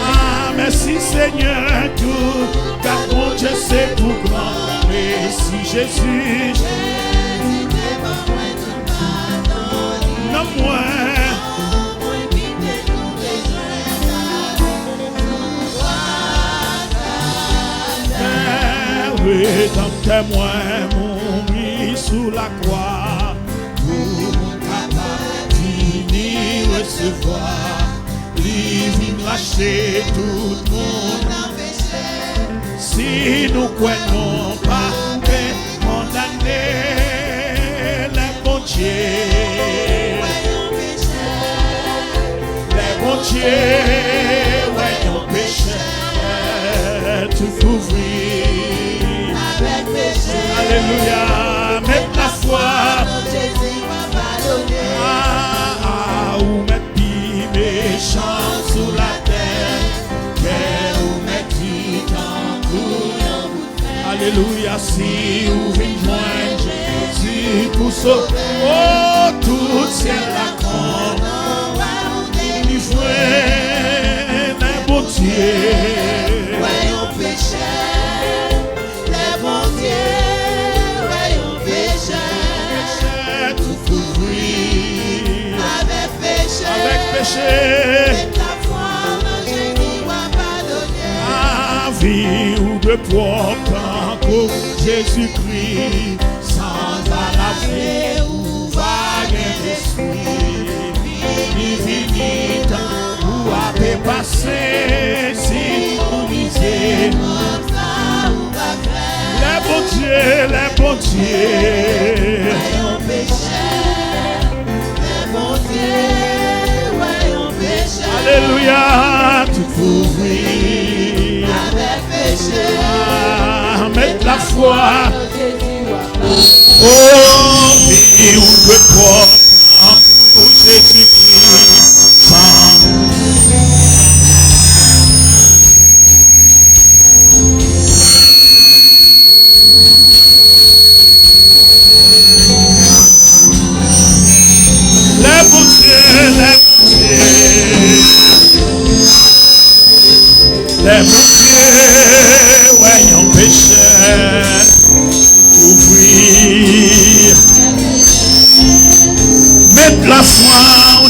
Ah, mèsi Senyè, tout gras Bondye se pou glwa. Mèsi Jezi. Nan mwen. Redanmtè mwen mouri sou lakwa pou moun kapab vini resevwa. Li vin rachte tout moun nan peche. Si nou kwè nou pa pe kondane, lè Bondye wè yon pechè, lè Bondye wè yon pechè, tout kouvri avèk peche. Alelouya, met lafwa. Jezi va padone. Ah, ah, ou mèt pi mechan sou latè, kè ou mèt di tankou yon bout fè. Alelouya, si ou vin jwenn Jezi pou sove, oh, tout syèl la kontan delivre, men Bondye wè yon pechè. Lè Bondye wè yon pechè, tout kouvri avèk peche. Avèk peche. Met lafwa nan Jezi, w a padone. Lavi ou dwe pwòp tankou Jezikri. San sa lave ou va gen lespri. Li vini tankou ape pase si ou mize. Lè Bondye, lè Bondye. Alelouya, tout kouvri. Ah, met lafwa. Oh, vi ou dwe pwòp pou Jezikri. San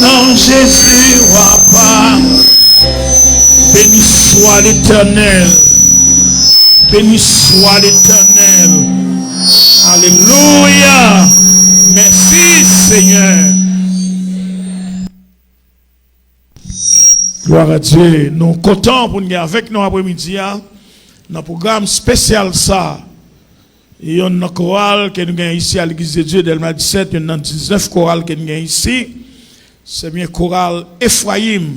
Non Jezi, wa pa. Béni soit l'Éternel. Béni soit l'Éternel. Alelouya. Mèsi, Senyè. Glwa a Dye. Nou kontan pou n gen avèk nou apremidi a nan pwogram espesyal sa. Yonn nan koral ke nou gen isi a Legliz de Dye Dèlma disèt, yonn nan diznèf koral ke nou gen isi, se byen koral Efrayim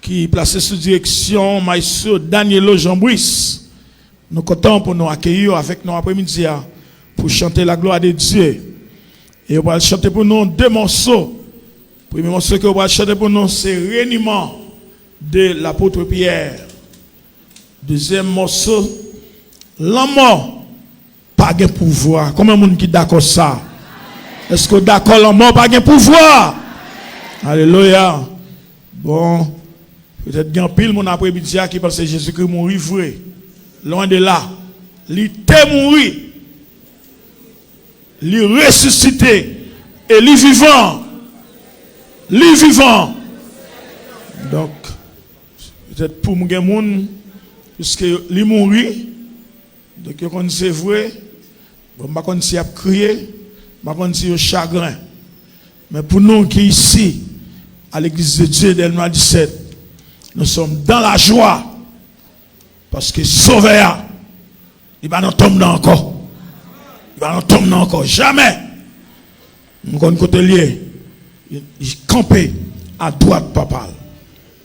ki plase sou direksyon Maestro Danielo Jean Brice. Nou kontan pou nou akeyi yo avèk nou apremidi a pou chante la gloire de Dieu. E yo pral chante pou nou de mòso. Premye mòso ke yo pral chante pou nou se Reniman de l'apôtre Pierre. Dezyèm mòso, lanmò pa gen pouvwa. Konbyen moun ki dakò sa? Èske w dakò lanmò pa gen pouvwa? Alelouya. Bon, petèt gen anpil moun apremidi a ki panse Jezikri mouri vre. Lwen de la. Li te mouri. Li resisite. E li vivan. Li vivan. Donk, petèt pou m gen moun, piske li mouri, donk yo konn se vre. Bon, m pa konn si y ap kriye, m pa konn si yo chagren. Men pou nou ki isi, a Legliz de Dye Dèlma disèt, nous sommes dans la joie, paske Sovè a, li pa nan tonm nan ankò. Li pa nan tonm nan ankò. Jamè! M konn kote l ye. Li, li kanpe adwat Papa l.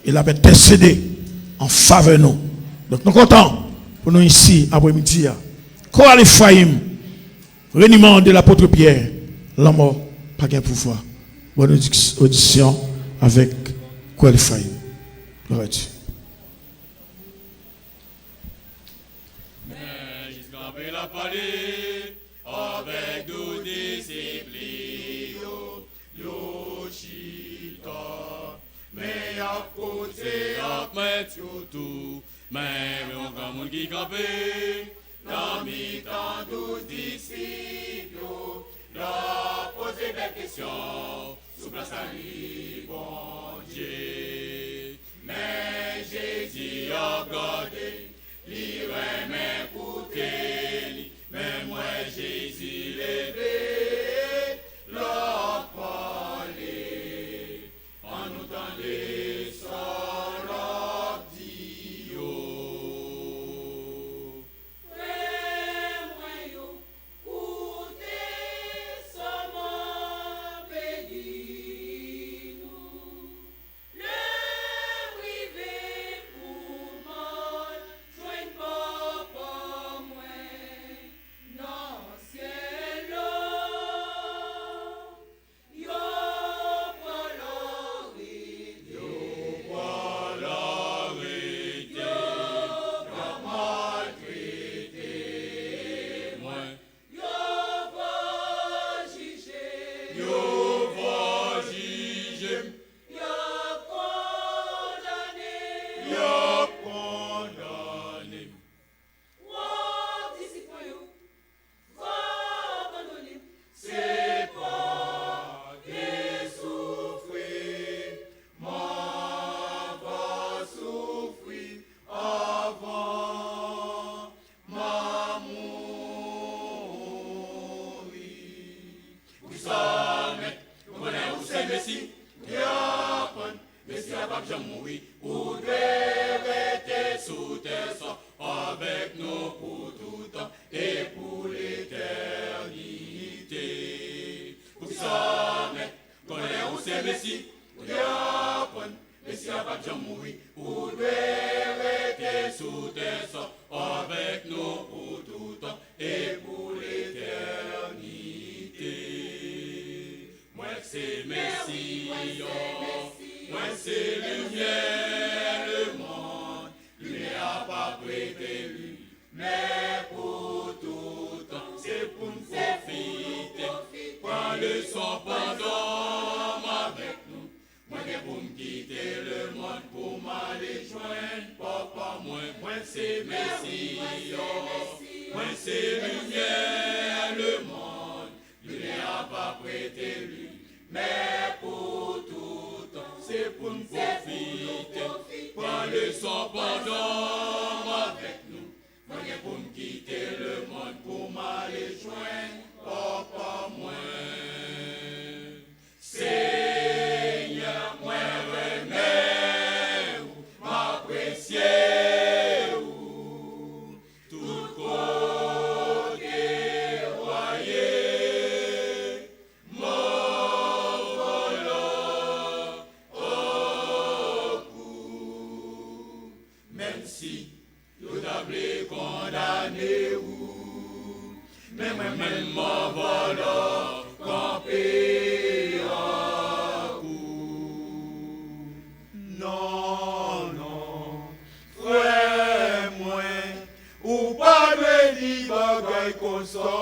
E l ap entèsede an favè nou. Donk, nou kontan pou nou isi apremidi a. Koral Efrayim, Reniman de l'apôtre Pierre, lanmò pa gen pouvwa. Bòn odis-, odisyon avèk Koral Efrayim. Glwa a Dye. Men Jezi kanpe l ap pale avèk douz disip li yo, yo chita. Men y ap koze ak mèt yo tou. Men yon granmoun ki kanpe nan mitan douz disip yo, l ap poze bèl kesyon sou plan sali Bondye. Men Jezi ap gade, li renmen koute li. Men m wè Jezi leve, l ap pale. Ann nou tande sa l ap di yo. Frè mwen yo, koute sa m ap di nou. Lè m rive pou m al jwenn Papa mwen nan syèl la, yo pral arete, yo pral arete, yo pral maltrete mwen. Yo va jije. Yo va jije m. Y ap kondane. Y ap kondane m. Wòl disip mwen yo va abandone m. Se pa de soufri, m ap soufri avan m a mouri. Poukisa, Mèt, nou konnen ou se Mesi, ou te aprann, Mesi a p ap janm mouri, ou dwe rete sou tè sa avèk nou pou tout tan e pou letènite. Poukisa, Mèt, konnen ou se Mesi, ou te aprann, Mesi a p ap janm mouri, ou dwe rete sou tè sa avèk nou pou tout tan e pou letènite. Mwen se Mesi an, mwen se limyè lemonn, limyè a p ap rete li, men pou tout tan. Se pou n pwofite, pran leson pandan m avèk nou. Mwen gen pou m kite lemonn pou m ale jwenn Papa mwen. Mwen se Mesi an, mwen se limyè lemonn, limyè a p ap rete li, men pou tout Pandan m avèk nou, mwen gen pou m kite lemonn pou m ale jwenn Papa mwen. Senyè, mwen renmen ou, m apresye ou. Tout kote w a ye, m anvole w ankou. Menm si yo ta vle kondane ou, men mwen menm m anvole w kanpe ankou. Non, non, frè mwen, ou pa dwe di bagay konsa.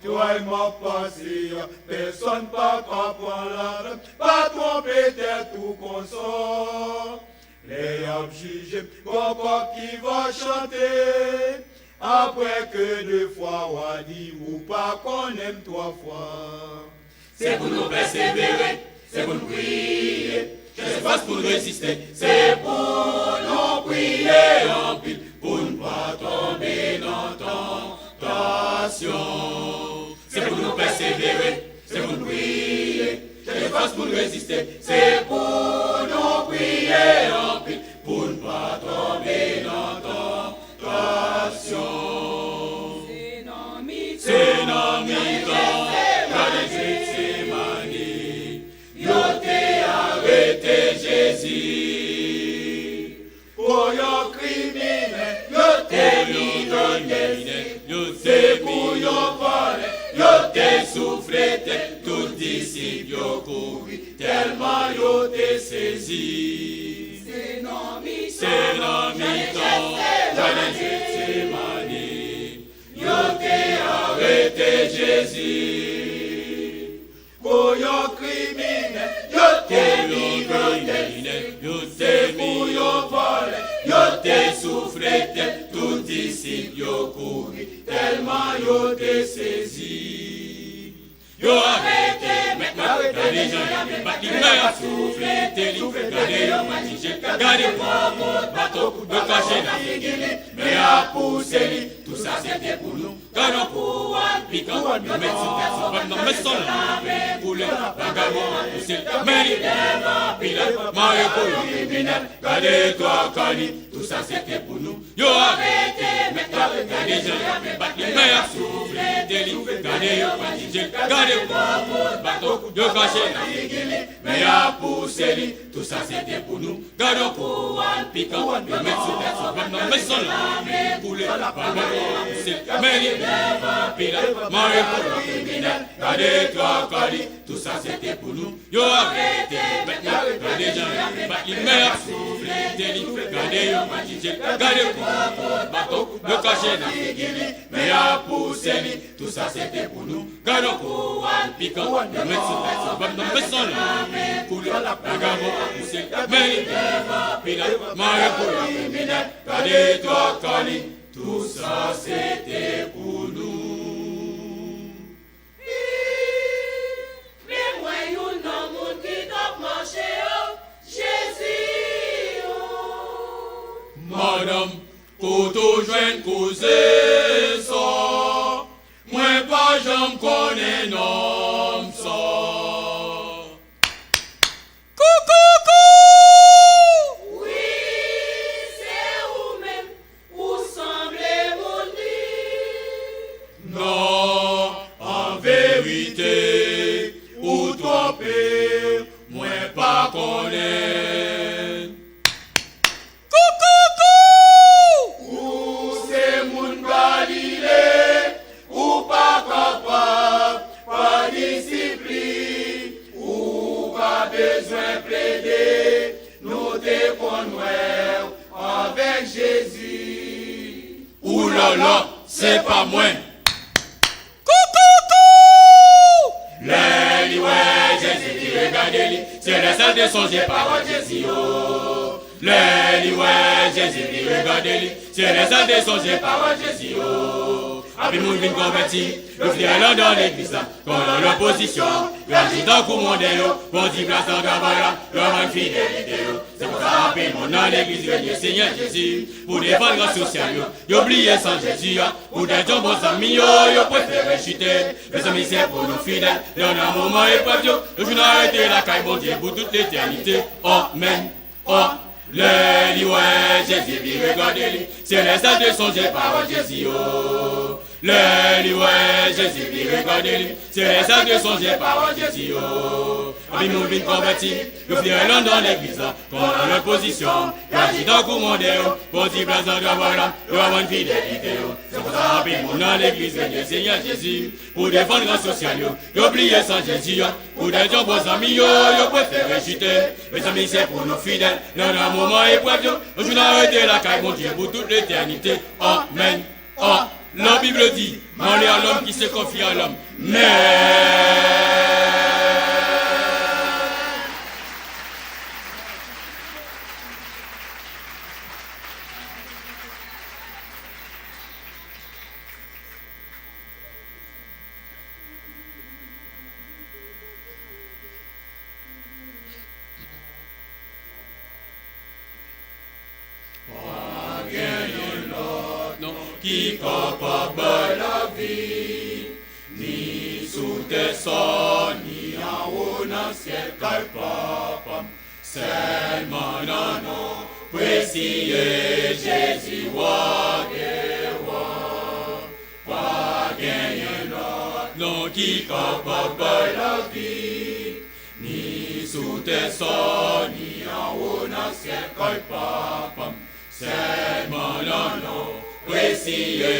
Tway m ap pase a, pèsonn pa ka pran ladan, pa twonpe tèt ou konsa. Lè y ap jije m, gon kòk ki va chante. Apre ke de fwa w a di ou pa konnen m twa fwa. Se pou nou pèsevere, se pou n priye, chèche fòs pou n reziste. Se pou nou priye anpil, pou n pa tonbe nan tantasyon. Se pou nou pèsevere, se pou n priye, chèche fòs pou n reziste. Se pou nou priye anpil, pou n pa tonbe nan tantasyon. Se nan mitan jaden Jetsemani yo te arete Jezi. Pou yon kriminèl, yo te vin kondane, yo te pou yon vòlè, yo te souflete, tout disip yo kouri, tèlman yo te sezi. Se nan mitan jaden Jetsemani yo te arete Jezi. Pou yon kriminèl, yo te vin kondane, yo te pou yon vòlè, yo te souflete, tout disip yo kouri, tèlman yo te sezi. Yo arete mèt la, gade jan y ap bat li, men y ap souflete li, gade yo pa jije, gade kòk bout baton, yo kache nan figi li, men y ap pouse li, tou sa se te pou nou. Gade yon kouwòn pikan, yo met sou tèt sovè m nan, men san lame koule, vagabon an pouse l, men li devan Pilat, mare kou yon kriminèl, gade twa kò li, tou sa se te pou nou. Yo arete mèt la, gade jan y ap bat li, men y ap souflete li, gade yo pa jije l, gade kòk bout baton, yo kache nan figi li, men y ap pouse li, tou sa se te pou nou. Gade yon kouwòn pikan, yo met sou tèt sovè m nan, men san lame koule, vagabon an pouse l, men li devan Pilat, mare kou yon kriminèl, gade twa kò li, tou sa se te pou nou. Yo arete mèt la, gade jan y ap bat li, men y ap souflete li, gade yo pa jije l, gade kòk bout baton, yo kache nan figi li, men y ap pouse li, tou sa se te pou nou. Gade yon kouwòn pikan, yo met sou tèt sovè m nan, men san lame koule, vagabon an pouse l, men li devan Pilat, mare kou yon kriminèl, gade twa kò li, tou sa se te pou nou. Men mwen youn nan moun ki t ap mache yo, Jezi yo. Madanm, kote w jwenn koze sa? Mwen pa janm konnen nonm sa. Koukoukou! Wi, se ou menm, ou sanble moun li. Non, an verite, ou twonpe, mwen pa konnen. Koukoukou! Ou se moun Galile, ou pa kapab pa disip li, ou pa bezwen plede, nou te konn wè w avèk Jezi. Oulala, se pa mwen! Koukoukou! Lè li wè Jezi vire gade li, se lè sa l te sonje pawòl Jezi yo. Lè li wè Jezi vire gade li, se lè sa l te sonje pawòl Jezi yo. Anpil moun vin konvèti, yo fidèl anndan legliz la. Kon nan lòt pozisyon, yo aji tankou monde yo, Bondye plas nan travay la, yo aprann fidelite yo. Se konsa anpil moun nan legliz renye Senyè Jezi, pou defann rang sosyal yo. Yo bliye san Jezi a, poutèt yon bon zanmi yo, yo prefere chite. Mezanmi, se pou nou fidèl, nan, nan moman eprèv yo, nou jwenn arete lakay Bondye pou tout letènite. Amèn. An, lè li wè Jezi vire gade li, se lè sa l te sonje pawòl Jezi yo. Lè li wè Jezi vire gade li, se lè sa l te sonje pawòl Jezi yo. Anpil moun vin konvèti, yo fidèl anndan legliz la, kon nan lòt pozisyon, yo aji tankou monde yo, Bondye plas nan travay la, yo aprann fidelite yo. Se konsa anpil moun nan legliz renye Senyè Jezi, pou defann rang sosyal yo, yo bliye san Jezi a, poutèt yon bon zanmi yo, yo prefere chite. Mezanmi, se pou nou fidèl, nan, nan moman eprèv yo, nou jwenn arete lakay Bondye pou tout letènite. Amèn. An, la Bible dit, malheur à l'homme qui se confie à l'homme. Mais Pa genyen lòt non ki kapab bay lavi, ni sou tè sa, ni anwo nan syèl kay Papa m. Sèlman nan non presye Jezi, Wa dè wa. Pa genyen lòt non ki kapab bay lavi, ni sou tè sa, ni anwo nan syèl kay Papa m. Sèlman nan non presye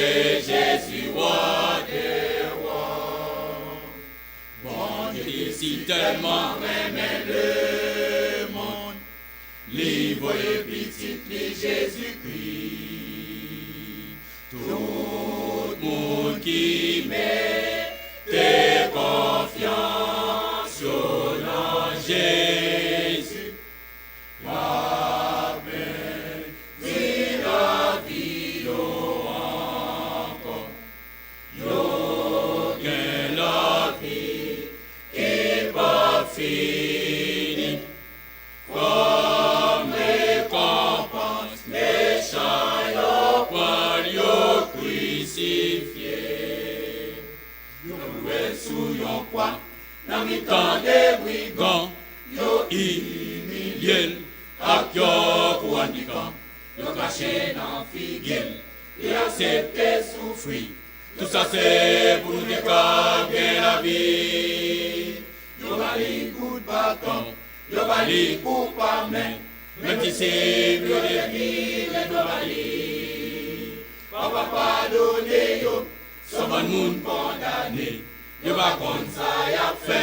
Jezi, Wa dè wa. Bondye te si tèlman renmen lemonn, li voye Pitit li Jezikri. Tout moun ki mete konfyans yo nan Jezi, y ap beni lavi yo ankò. Yo gen lavi ki p ap fini. Kòm rekonpans, mechan yo pran l, yo krisifye l. Yo klouwe l sou yon kwa nan mitan de brigan. Yo imilye l ak yon kouwòn pikan. Yo krache nan figi l, li aksepte soufri. Tout sa se pou nou te ka gen lavi. Yo ba li kout baton, yo ba li kou pa men. Menm disip yo te vire do ba li. Papa padone yo, se yon bann moun kondane. Yo pa konn sa y ap fè.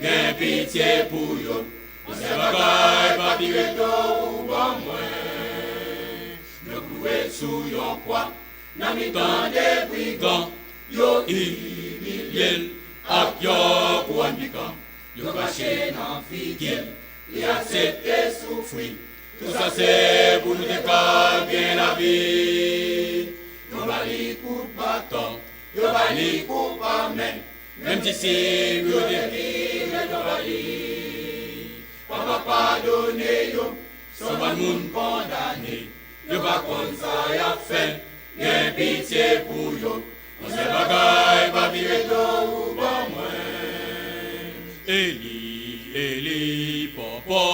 Gen pitye pou yo. Yon sèl bagay, pa vire do ou ban mwen. Yo klouwe l sou yon kwa nan mitan de brigan. Yo imilye l ak yon kouwòn pikan. Yo krache nan figi l, li aksepte soufri. Tout sa se pou nou te ka gen lavi. Yo ba li kout baton, yo ba li kou pa men. Menm disip yo te vire do ba li. Papa padone yo, se yon bann moun kondane. Yo pa konn sa y ap fè. Gen pitye pou yo. Yon sèl bagay, pa vire do ou ban mwen. Eli, Eli, Papa.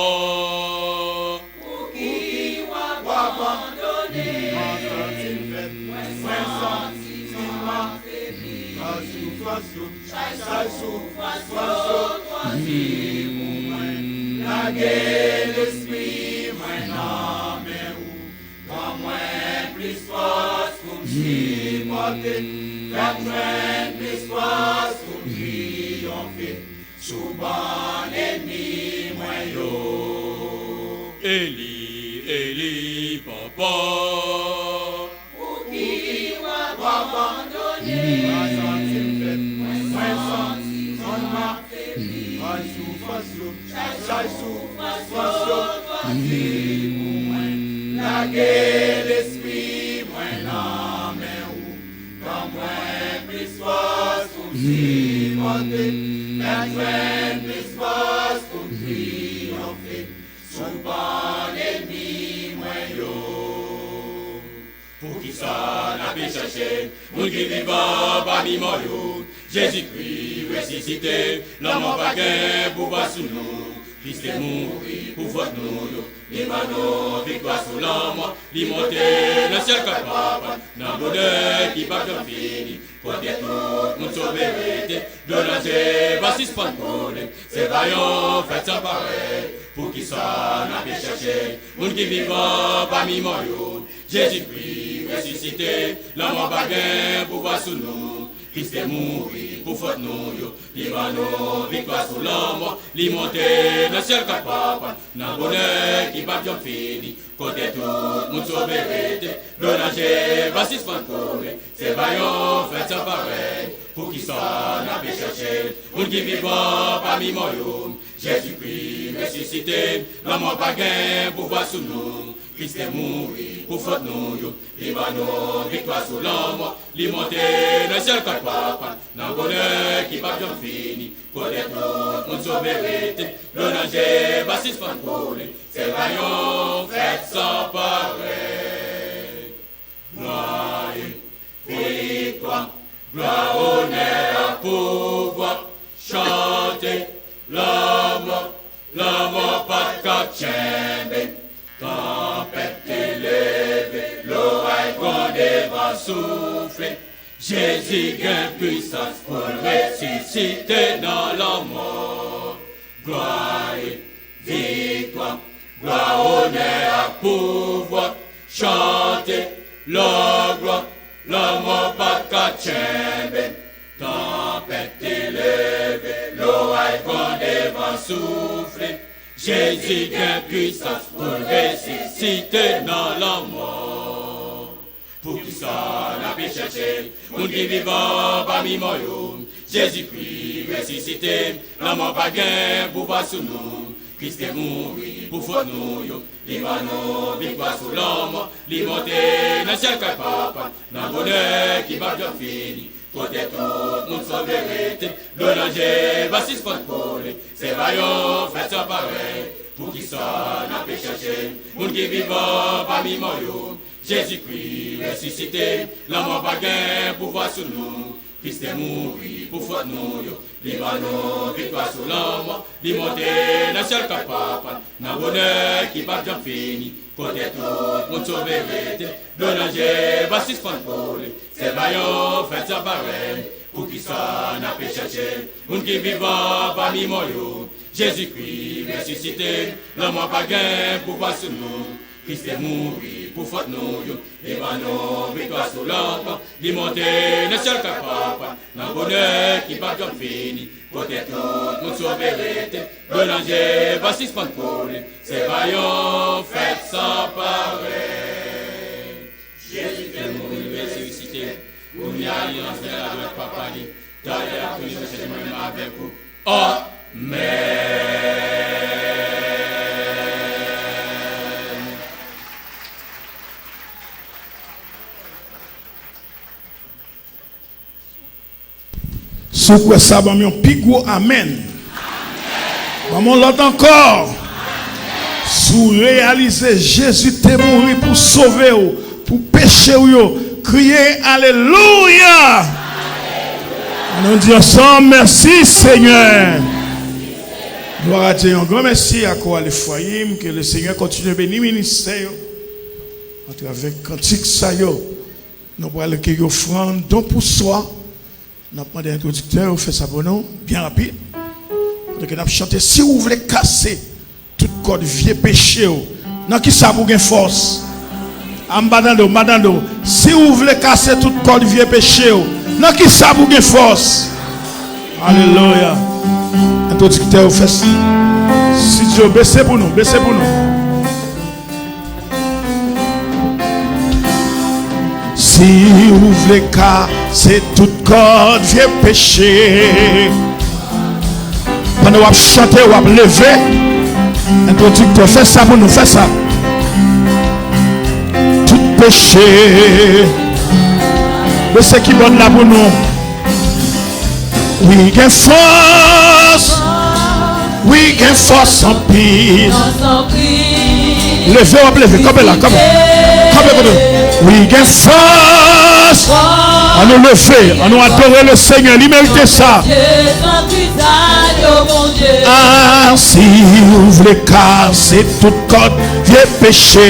Pouki w abandone m? Mwen santi m afebli. Chay soufrans yo, chay soufrans yo, chwazi pou mwen. Lage lespri mwen nan men ou. Ban mwen plis fòs pou m sipòte. Fè m jwenn plis fòs pou m triyonfe sou bann ènmi mwen yo. Eli, Eli, Papa. Pouki w abandone m? Mwen santi m fèb, mwen santi m afebli. Chay soufrans yo, chay soufrans yo, chwazi pou mwen. Lage lespri mwen nan men ou. Ban mwen Monte, fè m jwenn plis fòs pou m triyonfe sou bann ènmi mwen yo. Poukisa n ape chèche moun ki vivan pami mò yo? Jezikri resisite, lanmò pa gen pouvwa sou nou. Kris te mouri pou fòt nou yo. Li ban nou viktwa sou lanmò. Li monte nan syèl kot Papa l, nan bonè ki p ap janm fini, kote tout moun sove rete. Dlo danje va sispann koule. Se va yon fèt san parèy. Poukisa n ape chèche moun ki vivan pami mò yo? Jezikri resisite, lanmò pa gen pouvwa sou nou. Kris te mouri pou fòt nou yo. Li ban nou viktwa sou lanmò. Li monte nan syèl kot Papa l, nan bonè ki p ap janm fini, kote tout moun sove rete. Dlo danje va sispann koule. Se va yon fèt san parèy. Poukisa n ape chèche moun ki vivan pami mò yo? Jezikri resisite, lanmò pa gen pouvwa sou nou. Kris te mouri pou fòt nou yo. Li ban nou viktwa sou lanmò. Li monte nan syèl kot Papa l, nan bonè ki p ap janm fini, kote tout moun sove rete. Dlo danje va sispann koule. Se va yon fèt san parèy. Glwa e viktwa, glwa, onè ak pouvwa, chante, lanmò, lanmò pa t ka tchenbe. Tanpèt te leve, loray gronde, van soufle. Jezi gen pwisans pou l resisite nan lanmò. Glwa e viktwa, glwa, onè ak pouvwa, chante, lanmò, lanmò pa t ka tchenbe. Tanpèt te leve, loray gronde, van soufle. Jezi gen pwisans pou l resisite nan lanmò. Poukisa n ape chèche moun ki vivan pami mò yo? Jezikri resisite, lanmò pa gen pouvwa sou nou. Kris te mouri pou fòt nou yo. Li ban nou viktwa sou lanmò. Li monte nan syèl kot Papa l, nan bonè ki p ap janm fini, kote tout moun sove rete. Dlo danje va sispann koule. Se va yon fèt san parèy. Poukisa n ape chèche moun ki vivan pami mò yo? Jezikri resisite, lanmò pa gen pouvwa sou nou. Kris te mouri pou fòt nou yo. Li ban nou viktwa sou lanmò. Li monte nan syèl kot Papa l, nan bonè ki p ap janm fini, kote tout moun sove rete. Dlo danje va sispann koule. Se va yon fèt san parèy. Poukisa n ape chèche moun ki vivan pami mò yo? Jezikri resisite, lanmò pa gen pouvwa sou nou. Kris te mouri pou fòt nou yo. Li ban nou viktwa sou lanmò. Li monte nan syèl kot Papa l, nan bonè ki p ap janm fini, kote tout moun sove rete. Dlo danje va sispann koule. Se va yon fèt san parèy. Jezi te mouri, li resisite. Kounye a, li rantre adwat Papa li. Talè l ap toujou chèche mwen menm avèk ou. Amèn. Si w kwè sa, ban m yon pi gwo amèn. Ban m yon lòt ankò. Si w reyalize Jezi te mouri pou sove w, pou peche w yo, kriye alelouya. Ann di ansanm, mèsi Senyè. Glwa a Dye, yon gran mèsi a Chorale Efrayim. Ke le Senyè kontinye beni ministè yo atravè kantik sa yo. Nou pral rekeyi ofrann, don pou swa. N ap mande entwodiktè yo fè sa pou nou, byen rapid. Pandan ke n ap chante, si w vle kase tout kòd vye peche w, nan kisa pou w gen fòs? A, m pa tande w, m pa tande w. Si w vle kase tout kòd vye peche w, nan kisa pou w gen fòs? Alelouya. Entwodiktè yo fè s-, studio, bese pou nou, bese pou nou. Si w vle kase tout kòd vye peche, pandan w ap chante, w ap leve, entwodiktè, fè sa pou nou, fè sa. Tout peche, bese kibòd la pou nou. Wi, gen fòs. Wi, gen fòs anpil. Leve, w ap leve. Kanpe la, kanpe. Kanpe kote w. Wi, gen fòs. Annou leve, annou adore le Senyè. Li merite sa. Ah, si w vle kase tout kòd vye peche.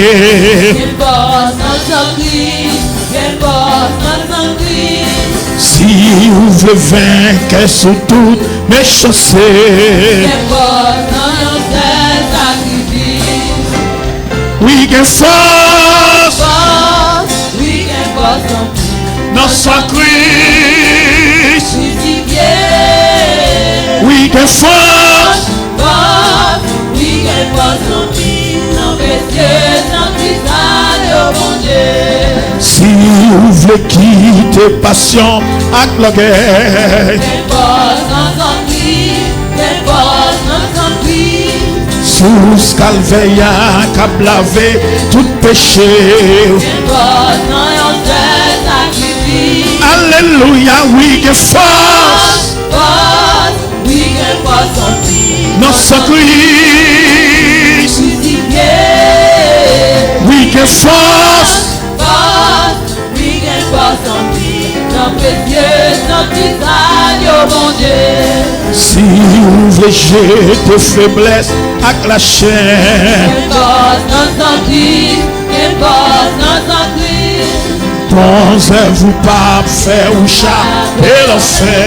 Gen fòs nan san Kris, gen fòs nan san Kris. Si w vle venkè sou tout mechanste. Gen fòs nan yon sèl sakrifis. Wi, gen fòs. Fòs, wi, gen fòs nan Nan san Kris. Wi, gen fòs. Fòs, wi, gen fòs anpil nan presye san Kris la, o Bondye. Si w vle kite pasyon ak lògèy. Gen fòs nan san Kris, gen fòs nan san Kris. Sous Kalvè a k ap lave tout peche w. Gen fòs nan yon sèl sakrifis. Alelouya, wi, gen fòs. Fòs, wi, gen fòs anpil. Nan san Kris. Krisifye. Wi, gen fòs. Fòs, wi, gen fòs anpil. Nan presye san Kris la, o Bondye. Si w vle jete feblès ak lachè. Gen fòs nan san Kris, gen fòs nan san Kris. Bon zèv ou p ap fè ou chape lanfè.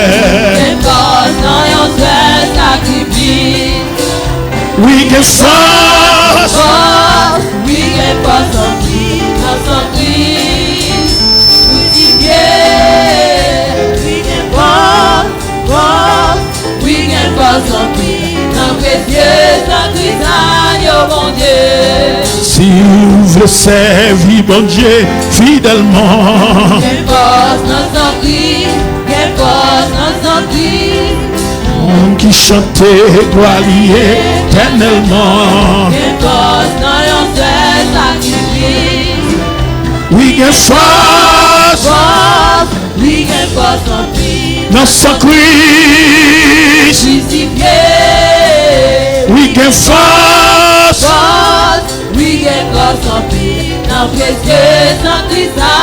Gen fòs nan yon sèl sakrifis. Wi, gen fòs. Fòs, wi, gen fòs anpil nan san Kris. Krisifye. Wi, gen fòs. Fòs, wi, gen fòs anpil nan presye san Kris la, o Bondye. Si w vle sèvi Bondye fidèlman. Gen fòs nan san Kris, gen fòs nan san Kris. Moun ki chante glwa li etènèlman. Gen fòs nan yon sèl sakrifis. Wi, gen fòs. Fòs, wi, gen fòs anpil. Nan san Kris. Krisifye. Wi, gen fòs. Fòs, wi, gen fòs anpil. Nan presye san Kris la,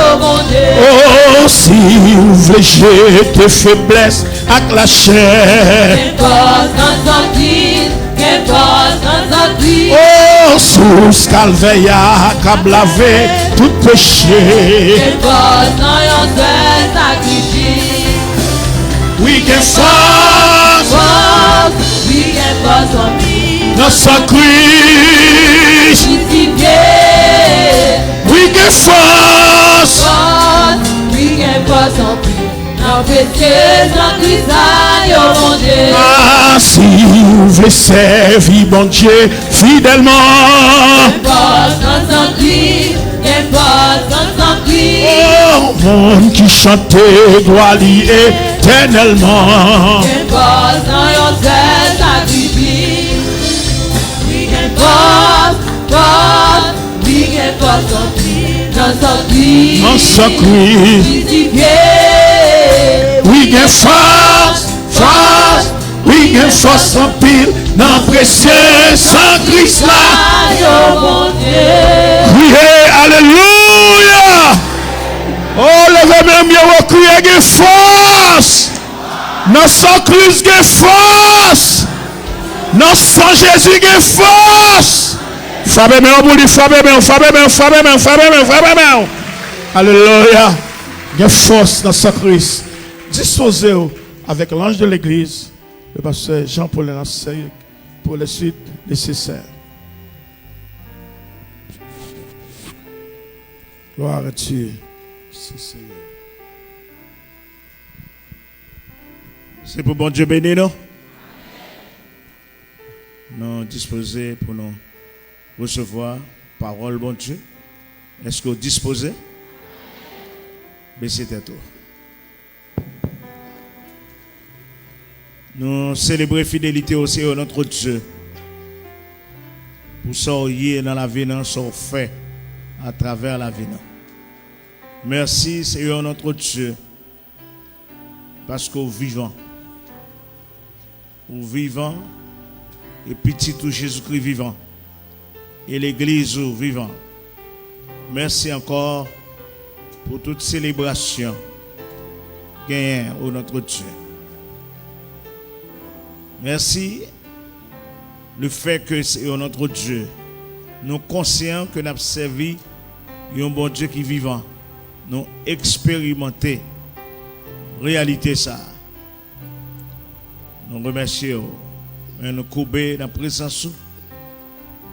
o Bondye. Oh, si w vle jete feblès ak lachè. Gen fòs nan san Kris, gen fòs nan san Kris. Oh, sous Kalvè a k ap lave tout peche. Gen fòs nan yon sèl sakrifis. Wi, gen fòs. Fòs, wi, gen fòs anpil. Nan san Kris. Krisifye. Wi, gen fòs. Fòs, wi, gen fòs anpil. Nan presye san Kris la, o Bondye. Ah, si w vle sèvi Bondye fidèlman. Gen fòs nan san Kris, gen fòs nan san Kris. Oh, moun ki chante glwa li etènèlman. Gen fòs nan yon sèl sakrifis. Wi, gen fòs, fòs, wi, gen fòs anpil nan san Kris. Nan san Kris. Krisifye. Wi, gen fòs, fòs, wi, gen fòs anpil nan presye san Kris la. Yo, Bondye. Kriye, alelouya! Oh, leve men w yo, kriye, gen fòs! Nan san Kris gen fòs! Nan san Jezi gen fòs! Frape men w pou li, frape men w, frape men w, frape men w, frape men w, frape men w. Alelouya! Gen fòs nan san Kris. Dispoze w avèk lanj de legliz, le pastè Jean Paulin Lassay, pour les suites nécessaires. Gloire à Dieu. Merci, Seigneur. Se pou Bondye beni nou. Nou dispoze pou nou resevwa pawòl Bondye. Èske w dispoze? Bese tèt ou. Nou selebre fidelite w, Seyè, notre Dieu, pou sa w ye nan lavi nou, sa w fè atravè lavi nou. Mèsi, Seyè, notre Dieu, paske w vivan. Ou vivan, e pitit ou Jezikri vivan, e legliz ou vivan. Mèsi ankò pou tout selebrasyon genyen, o notre Dieu. Mèsi, le fait que c'est o notre Dieu, nou konsyan ke n ap sèvi yon Bondye ki vivan. Nou eksperimante reyalite sa a. Nou remèsye w, men nou koube nan prezans ou.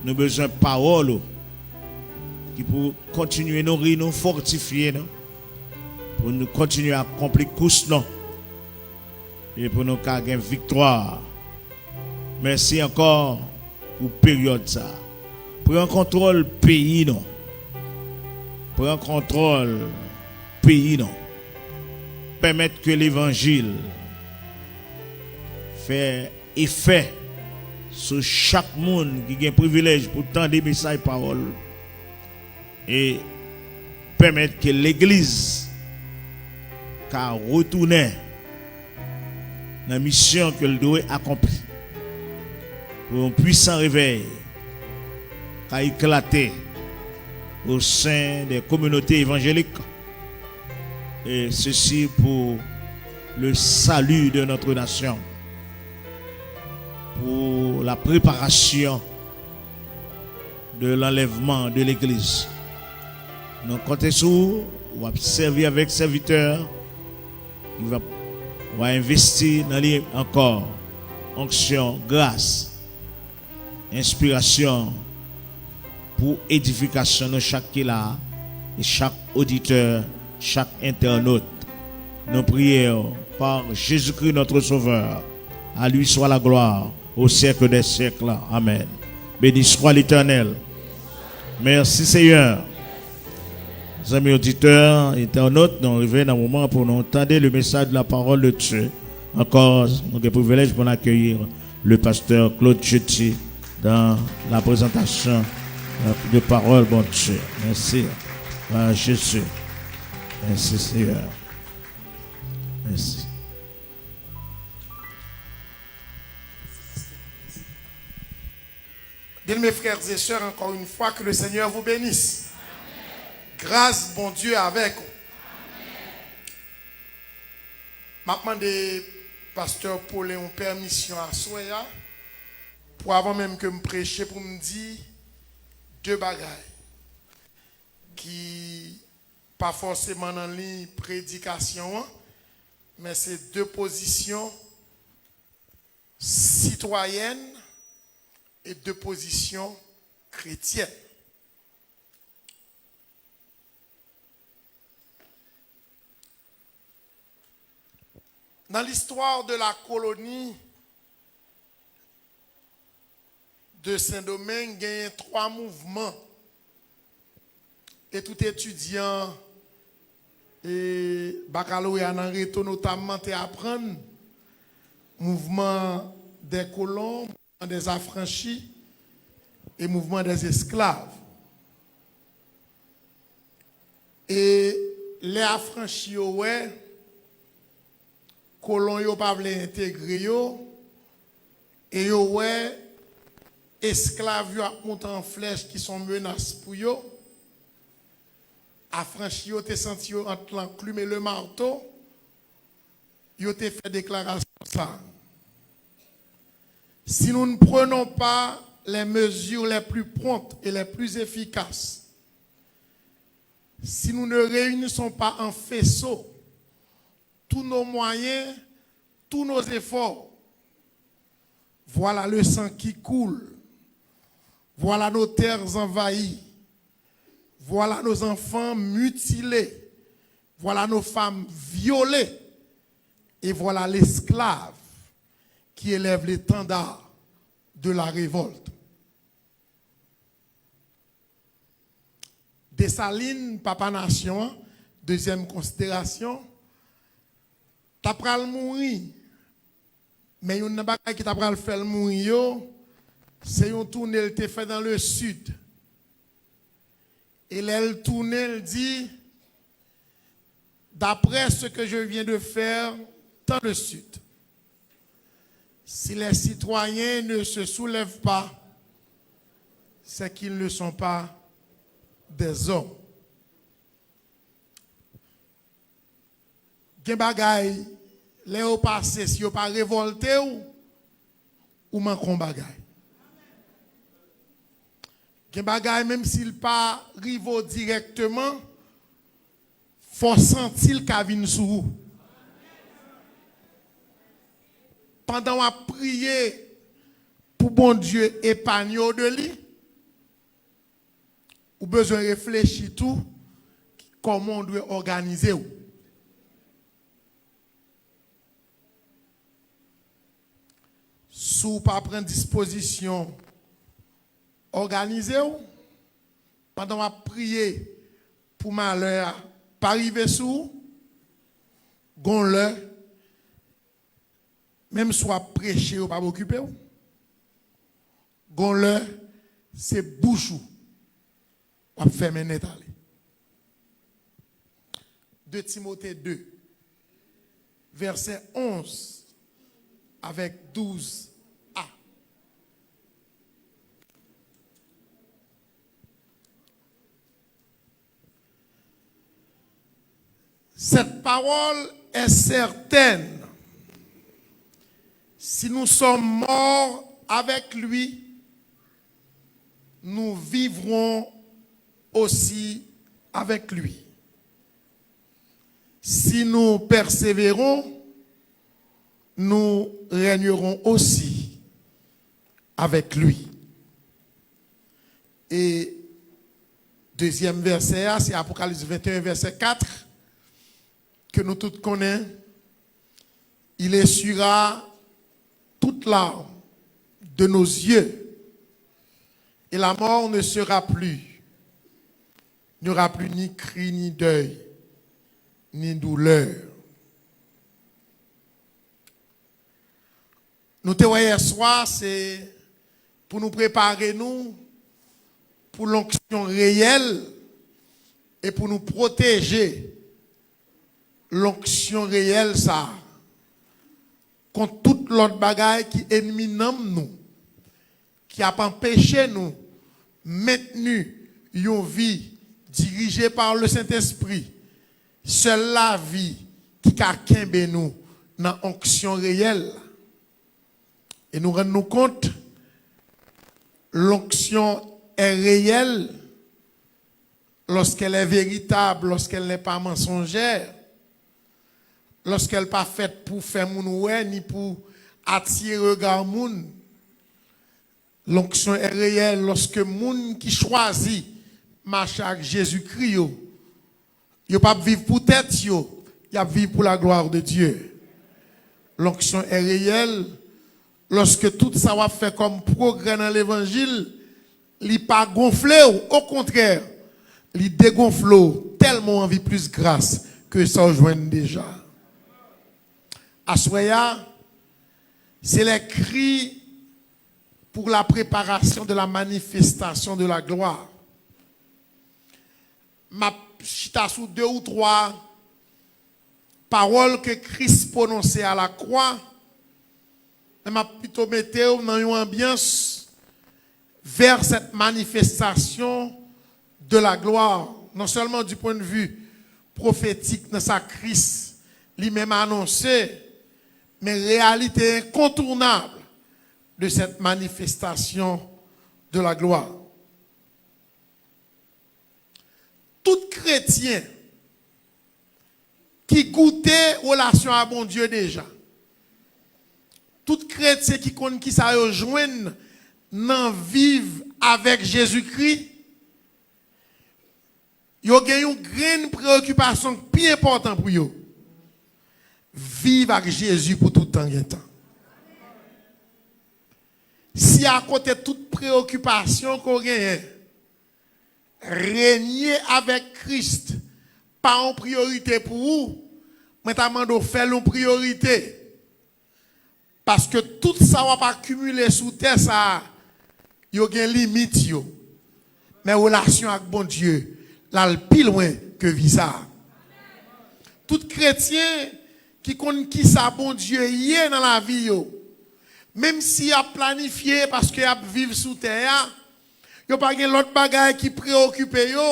Nou bezwen pawòl ou ki pou kontinye nouri nou, fòtifye nou, pou nou kontinye akonpli kous nou e pou nou ka gen viktwa. Mèsi ankò pou peryòd sa a. Pran kontwòl peyi nou. Pran kontwòl peyi nou. Pèmèt ke levanjil fè efè sou chak moun ki gen privilèj pou tande mesaj pawòl e pèmèt ke legliz ka retounen nan misyon ke l dwe akonpli, pou yon pwisan revèy ka eklate o sen de kominote evanjelik, e sesi pou le salut de notre nation, pou la preparasyon de lanlèvman de legliz. Nou konte sou ou, w ap sèvi avèk sèvitè ki va, va envesti nan li ankò onksyon, gras, enspirasyon pou edifikasyon nou chak ki la a, e chak oditè, chak entènot. Nou priye w par Jésus-Christ notre Sauveur. À lui soit la gloire au siècle des siècles. Amen. Béni soit l'Éternel. Mèsi, Seyè. Zanmi oditè, entènot, nou rive nan moman pou nou tande le message de la parole de Dieu. Ankò, nou gen privilèj pou n akeyi le pasteur Claude Jeudi dans la présentation de parole, Bondye. Mèsi. Ah, Jésus. Mèsi, Seyè. Mèsi. Bien-aimés frères et sœurs, encore une fois, que le Seigneur vous bénisse. Gras Bondye avèk ou. M ap mande pastè Paulin yon pèmisyon aswè a, pou avan menm ke m preche, pou m di de bagay ki pa fòseman nan liy predikasyon an, men se de pozisyon sitwayèn e de pozisyon kretyèn. Nan listwa de la koloni de Sendomeng, genyen twa mouvman. E tout etidyan e bakaloreya nan Reto notamman te aprann mouvman dè kolon, mouvman dè afranchi e mouvman dè esklav. E lè afranchi yo wè kolon yo pa vle entegre yo, e yo wè esklav yo ap moute an flèch ki se yon menas pou yo, afranchi yo te santi yo ant lanklim e le marto, yo te fè deklarasyon sa a. Si nous ne prenons pas les mesures les plus promptes et les plus efficaces, si nous ne réunissons pas en faisceau tous nos moyens, tous nos efforts, voilà le sang qui coule, voilà nos terres envahies, voilà nos enfants mutilés, voilà nos femmes violées, et voilà l'esclave qui élève l'étendard de la révolte. Desalin, papa nasyon an, dezyèm konsiderasyon, ta pral mouri. Men youn nan bagay ki ta pral fè l mouri yo, se yon toune l te fè dans le sud. E lè l tounen, l di, d'après ce que je viens de faire dans le sud, si Si les citoyens ne se soulèvent pas, c'est qu'ils ne sont pas des hommes. Gen bagay, lè yo pase, si yo pa revòlte w, ou manke yon bagay. Gen bagay, menm si l pa rive w dirèkteman, fò w santi l ka vin sou ou. Pandan w ap priye pou Bondye epanye w de li, ou bezwen reflechi tou kòman w dwe òganize w. Si w pa pran dispozisyon, òganize w pandan w ap priye pou malè a pa rive sou ou. Gon lè, menm si w ap preche, yo p ap okipe w. Gon lè, se bouch ou w ap fèmen nèt ale. De Timote de, vèsè onz avèk douz a. Cette parole est certaine. Si nous sommes morts avec lui, nous vivrons aussi avec lui. Si nous persévérons, nous régnerons aussi avec lui. E dezyèm vèsè a, se Apokalips venteyen, vèsè kat, ke nou tout konnen. Il essuiera toute larme de nos yeux, et la mort ne sera plus. Il n'y aura plus ni cri, ni deuil, ni douleur. Nou te wè yèswa, se pou nou prepare nou pou lonksyon reyèl e pou nou pwoteje lonksyon reyèl sa a kont tout lòt bagay ki ènmi nanm nou, ki ap anpeche nou mentni yon vi dirije pa le Sentespri, sèl lavi ki ka kenbe nou nan onksyon reyèl la. E nou rann nou kont, l'onction est réelle lorsqu'elle est véritable, lorsqu'elle n'est pas mensongère, lorsqu'elle pa fèt pou fè moun wè, ni pou atire rega moun. L'onction est réelle lorsque moun ki chwazi mache ak Jezikri yo, yo p ap viv pou tèt yo, y ap viv pou la gloire de Dieu. L'onction est réelle lorsque tout sa w ap fè kòm pwogrè nan levanjil, li pa gonfle w, okontrè, li degonfle w tèlman w anvi plis gras ke sa w jwenn deja. Aswè a, c'est les cris pour la préparation de la manifestation de la gloire. M ap chita sou de ou twa pawòl ke Kris pwononse a la kwa, men m ap pito mete w nan yon anbyans vers cette manifestation de la gloire, non seulement du point de vue prophétique, nan sa Kris li menm anonse, men réalité incontournable de cette manifestation de la gloire. Tout kretyen ki goute relasyon a Bondye deja, tout kretyen ki konn kisa yo jwenn nan viv avèk Jezikri, yo gen yon grenn preyokipasyon k pi enpòtan pou yo. Viv ak Jezi pou tout tan gen tan. Si akote tout preyokipasyon ke w genyen, renye avèk Kris pa yon priyorite pou ou, mwen ta mande w fè l yon priyorite. Paske tout sa w ap akimile sou tè sa a, yo gen limit yo. Men relasyon ak Bondye, l al pi lwen ke vi sa a. Tout kretyen ki konn kisa Bondye ye nan lavi yo, Menm si y ap planifye paske y ap viv sou tè a, yo pa gen lòt bagay ki preokipe yo,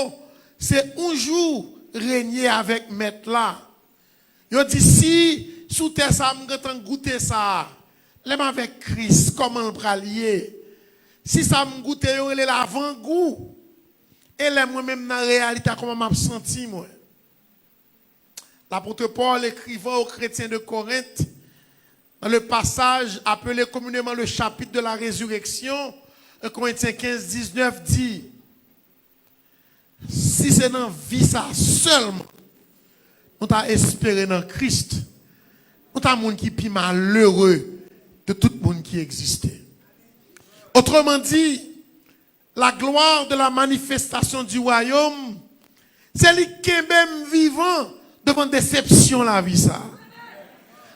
se yon jou renye avèk Mèt la. Yo di, "Si sou tè sa a m gentan goute sa a, lè m avèk Kris, kòman l pral ye?" Si sa m goute, yo rele l avangou. E lè mwen menm nan reyalite a, kòman m ap santi mwen? L'apôtre Paul, écrivant aux chrétiens de Corinthe, dans le passage appelé communément le chapitre de la résurrection, un Corinthiens quinze, dix-neuf dit, "Si se nan vi sa sèlman nou ta espere nan Kris, nou ta moun ki pi malere de tout moun ki egziste." Autrement dit, la gloire de la manifestation du royaume, se li k kenbe m vivan devan desepsyon lavi sa.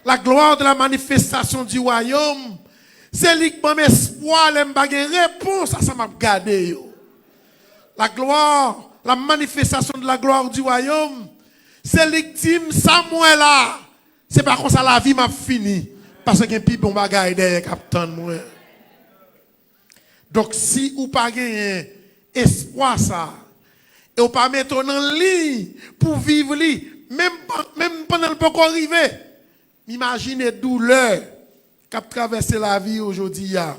La gloire de la manifestation du royaume, se li k ban m espwa lè m pa gen repons a sa m ap gade yo. La gloire, la manifestation de la gloire du royaume, se li k di m sa m wè la, se pa konsa lavi m ap fini, paske gen pi bon bagay dèyè k ap tann mwen. Donk, si ou pa genyen espwa sa a, e ou pa mete w nan liy pou viv li, menm, menm pandan l poko rive, m imajine doulè k ap travèse lavi yo jodi a.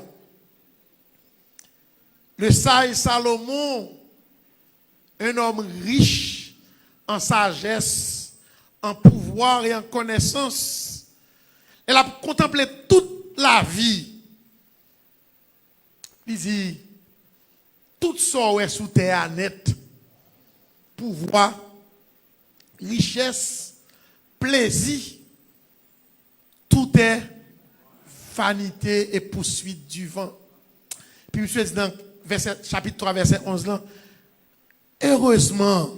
Le sage Salomon, un homme riche en sagesse, en pouvoir et en connaissance, lè l ap kontanple tout lavi, li di, tout sa w wè sou tè a nèt, pouvwa, richès, plezi, tout est vanité et poursuite du vent. Epi misye di nan vèsè, chapit twa, vèsè onz lan, heureusement,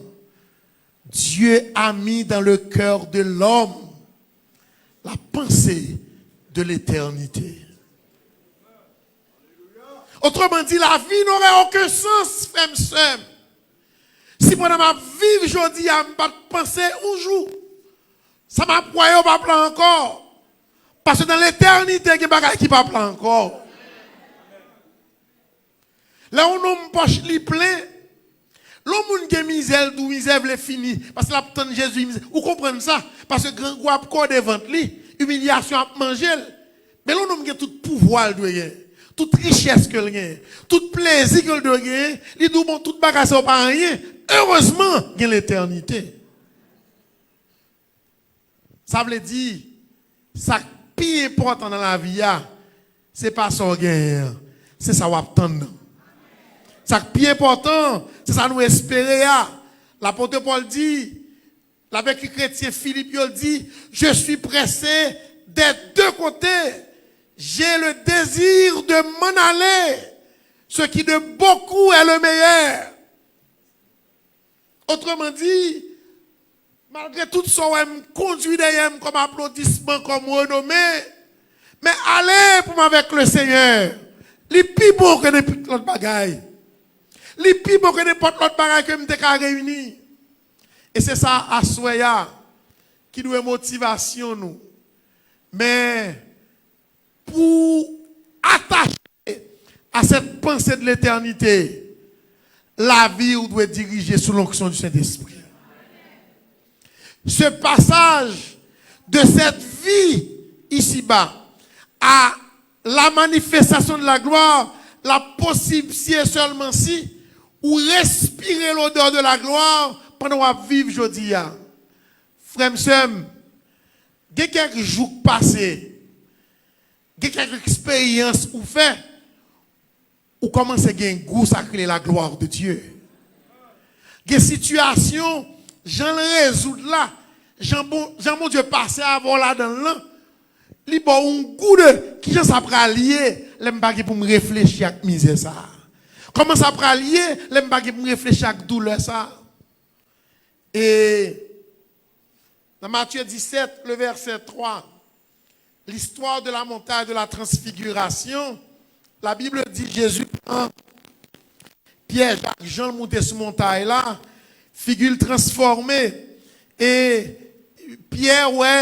Dieu a mis dans le cœur de l'homme la pensée de l'éternité. Autrement dit, lavi n ora okenn sans, frè m, sè m, si pandan m ap viv jodi a, m pa t panse yon jou sa m ap wè yo p ap la ankò. Paske nan letènite, gen bagay ki p ap la ankò. Lè yon nonm pòch li plen, lè yon moun gen mizè, l di w mizè vle fini, paske l ap tann Jezi, mizè. Ou konprann sa? Paske grangou ap kòde vant li, imilyasyon ap manje l. Men lè yon nonm gen tout pouvwa l dwe gen, tout richès ke l gen, tout plezi ke l dwe gen, li di w, "Bon, tout bagay sa yo pa anyen. Erezman, gen letènite." Sa vle di, sa k pi enpòtan nan lavi a, se pa sa w genyen an, se sa w ap tann nan. Sa k pi enpòtan, se sa nou espere a. Lapot Pòl di, l ap ekri kretyen Filip yo, l di, "Je suis pressé des deux côtés. J'ai le désir de m'en aller. Ce qui de beaucoup est le meilleur." Otreman di, malgre tout sa w wè m kondui dèyè m kòm aplodisman, kòm renome, men ale pou m avèk le Senyè, li pi bon ke nenpòt lòt bagay. Li pi bon ke nenpòt lòt bagay ke m te ka reyini. E se sa aswè a ki dwe motivasyon nou. Men pou atache à cette pensée de l'éternité, lavi w dwe dirije sou l'onction du Saint-Esprit. Ce passage de cette vie ici-bas à la manifestation de la gloire, la posib si e sèlman si ou respire l'odeur de la gloire pandan w ap viv jodi a. Frè m, sè m, gen kèk jou k pase, gen kèk eksperyans ou fè, ou kòmanse gen gou sa k rele la gloire de Dieu. Gen sitiyasyon, jan l rezoud la, jan bon, jan Bondye pase avè w ladan l lan, li ba w yon gou de kijan sa pral ye lè m pa gen pou m reflechi ak mizè sa a. Kòman sa pral ye lè m pa gen pou m reflechi ak doulè sa a. E dans Matthieu dix-sept, le verset trois, l'histoire de la montagne de la transfiguration, la Bible dit Jésus prend Pierre, Jacques, Jean, l monte sou montay la, figi l transfòme, e Pyè wè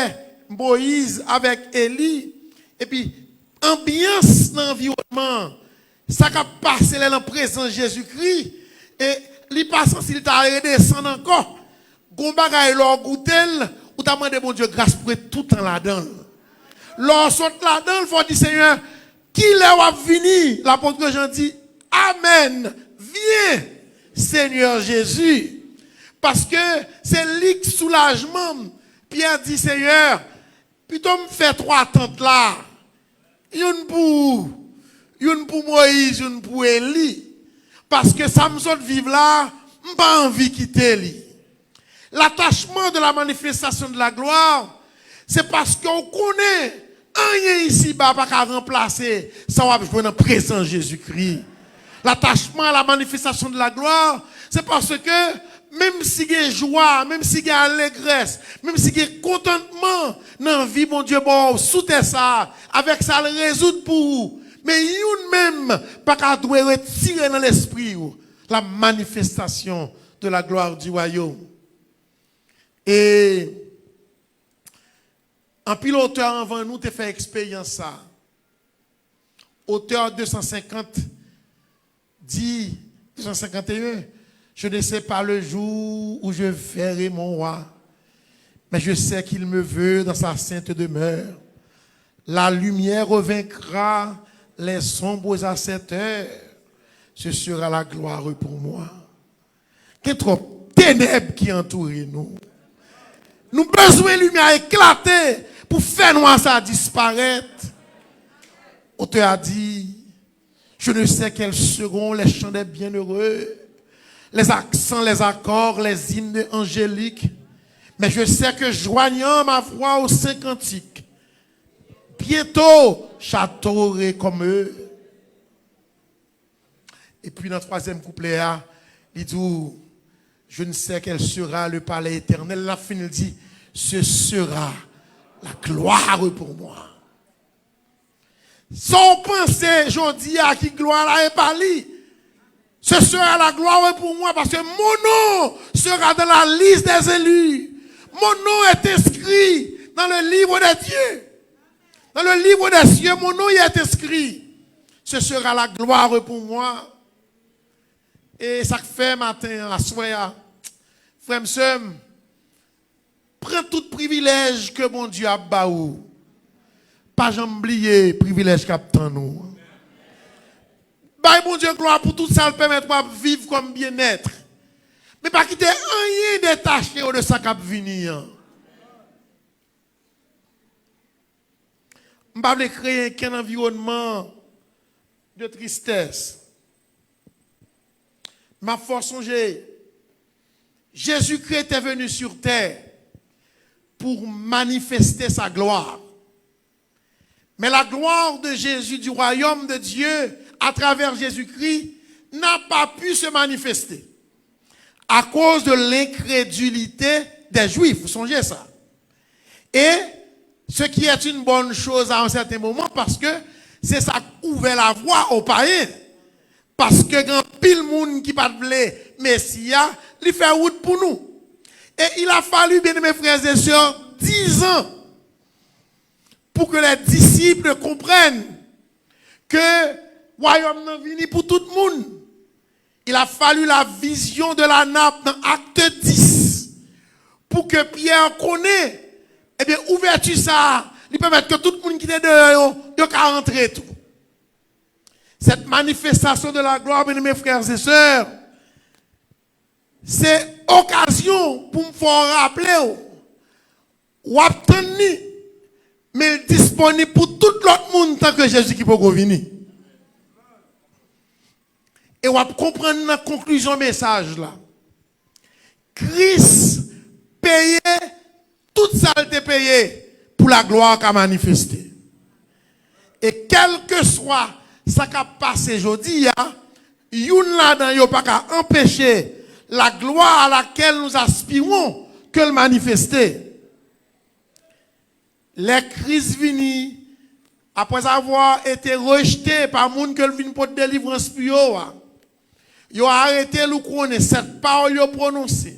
Moyiz avèk Eli, epi anbyans nan anviwònman an, sa k ap pase lè nan prezans Jezikri, e li pa sansi l ta redesann ankò. Gon bagay lè w goute l, ou ta mande Bondye gras pou ret toutan ladan l. Lè w sot ladan l, fò w di, Senyè, kilè w ap vini? Lapot Jan di, Amèn, vyen, Senyè Jezi. Paske se li k soulajman m. Pyè di, Senyè, pito m fè twa tant la, youn pou ou, youn pou Moyiz, youn pou Eli. Paske sa m sot viv la, m pa anvi kite li. L'attachement de la manifestation de la gloire, se paske w konnen anyen isiba pa ka ranplase sa w ap jwenn an prezans Jezikri. L'attachement à la manifestation de la gloire, se paske menm si gen jwa, menm si gen alegrès, menm si gen kontantman nan vi Bondye ba w sou tè sa a, avèk sa l rezoud pou ou, men youn menm pa ka dwe retire nan lespri w la manifestation de la gloire du royaume. E anpil otè anvan nou te fè eksperyans sa. Otè de san senkant di, de san senkant e en, Je ne sais pas le jour où je verrai mon roi, mais je sais qu'il me veut dans sa sainte demeure. La lumière revaincra les ombres à cette heure. Ce sera la gloire pour moi. Gen twòp tenèb ki antoure nou. Nou bezwen limyè a eklate pou fènwa sa a disparèt. Otè a di, Je ne sais quels seront les chants des bienheureux, les accents, les accords, les hymnes angéliques, mais je sais que joignant ma voix aux saints cantiques, bientôt j'adorerai comme eux. Epi nan twazyèm kouplè a, li di w, Je ne sais quel sera le palais éternel. L ap fini, l di, Ce sera la gloire pour moi. Sa w panse jodi a ki glwa la e pa li. Ce sera la gloire pour moi parce que mon nom sera dans la liste des élus. Mon nom est inscrit dans le livre des dieux. Dans le livre des cieux, mon nom y est inscrit. Ce sera la gloire pour moi. E sa k fè maten an, aswè a, frè m, sè m, pran tout privilèj ke Bondye ap ba ou. Pa janm bliye privilèj k ap tann ou. Bay Bondye glwa pou tout sa l pèmèt w ap viv kòm byennèt. Men pa kite anyen detache w de sa k ap vini an. M pa vle kreye kenn anviwònman de tristès. M ap fè w sonje, Jésus-Christ était venu sur terre pour manifester sa gloire. Mais la gloire de Jésus, du royaume de Dieu, à travers Jésus-Christ, n'a pas pu se manifester à cause de l'incrédulité des Juifs. Sonje sa. Et ce qui est une bonne chose à un certain moment, paske se sa k ouvè lavwa o payen. Paske gen anpil moun ki pa t vle Mesi a, li fè wout pou nou. Et il a fallu, bien-aimés frères et sœurs, dix ans pour que les disciples comprennent que wayòm nan vini pou tout moun. Il a fallu la vision de la nappe dans Acte dix pour que Pierre konnen, ebyen, ouvèti sa a, li pèmèt ke tout moun ki te deyò yo, yo ka rantre tou. Cette manifestation de la gloire, bien-aimés frères et sœurs, se okazyon pou m fè w raple w, w ap tann li, men l disponib pou tout lòt moun tanke Jezi ki poko vini. E w ap konprann nan konklizyon mesaj la. Kris peye tout sa l te peye pou laglwa ka manifeste. E kèlkeswa sa k ap pase jodi a, youn ladan yo pa ka anpeche la gloire à laquelle nous aspirons ke l manifeste. Lè Kris vini, après avoir été rejeté pa moun ke l vin pot delivrans pou yo a, yo arete l, ou konnen, sèt pawòl yo pwononse.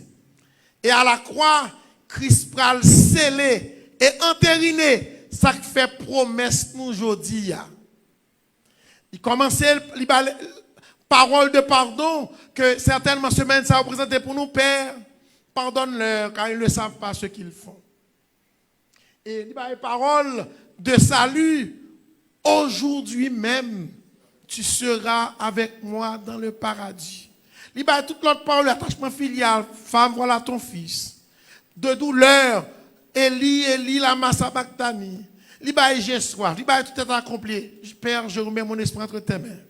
E a la kwa, Kris pral sele e anterine sa k fè pwomès nou jodi a. Li kòmanse, li ba pawòl de padon ke sètènman semèn sa reprezante pou nou, Pè, pardonne-leur, car ils ne savent pas ce qu'ils font. E li bay pawòl de sali, aujourd'hui même, tu seras avec moi dans le paradis. Li bay tout lòt pawòl, atachman filyal, femme, voilà ton fils. De douleur, Eli, Eli, lama sabakhtani. Li bay je sois, li bay tout est accompli. Père, je remets mon esprit entre tes mains.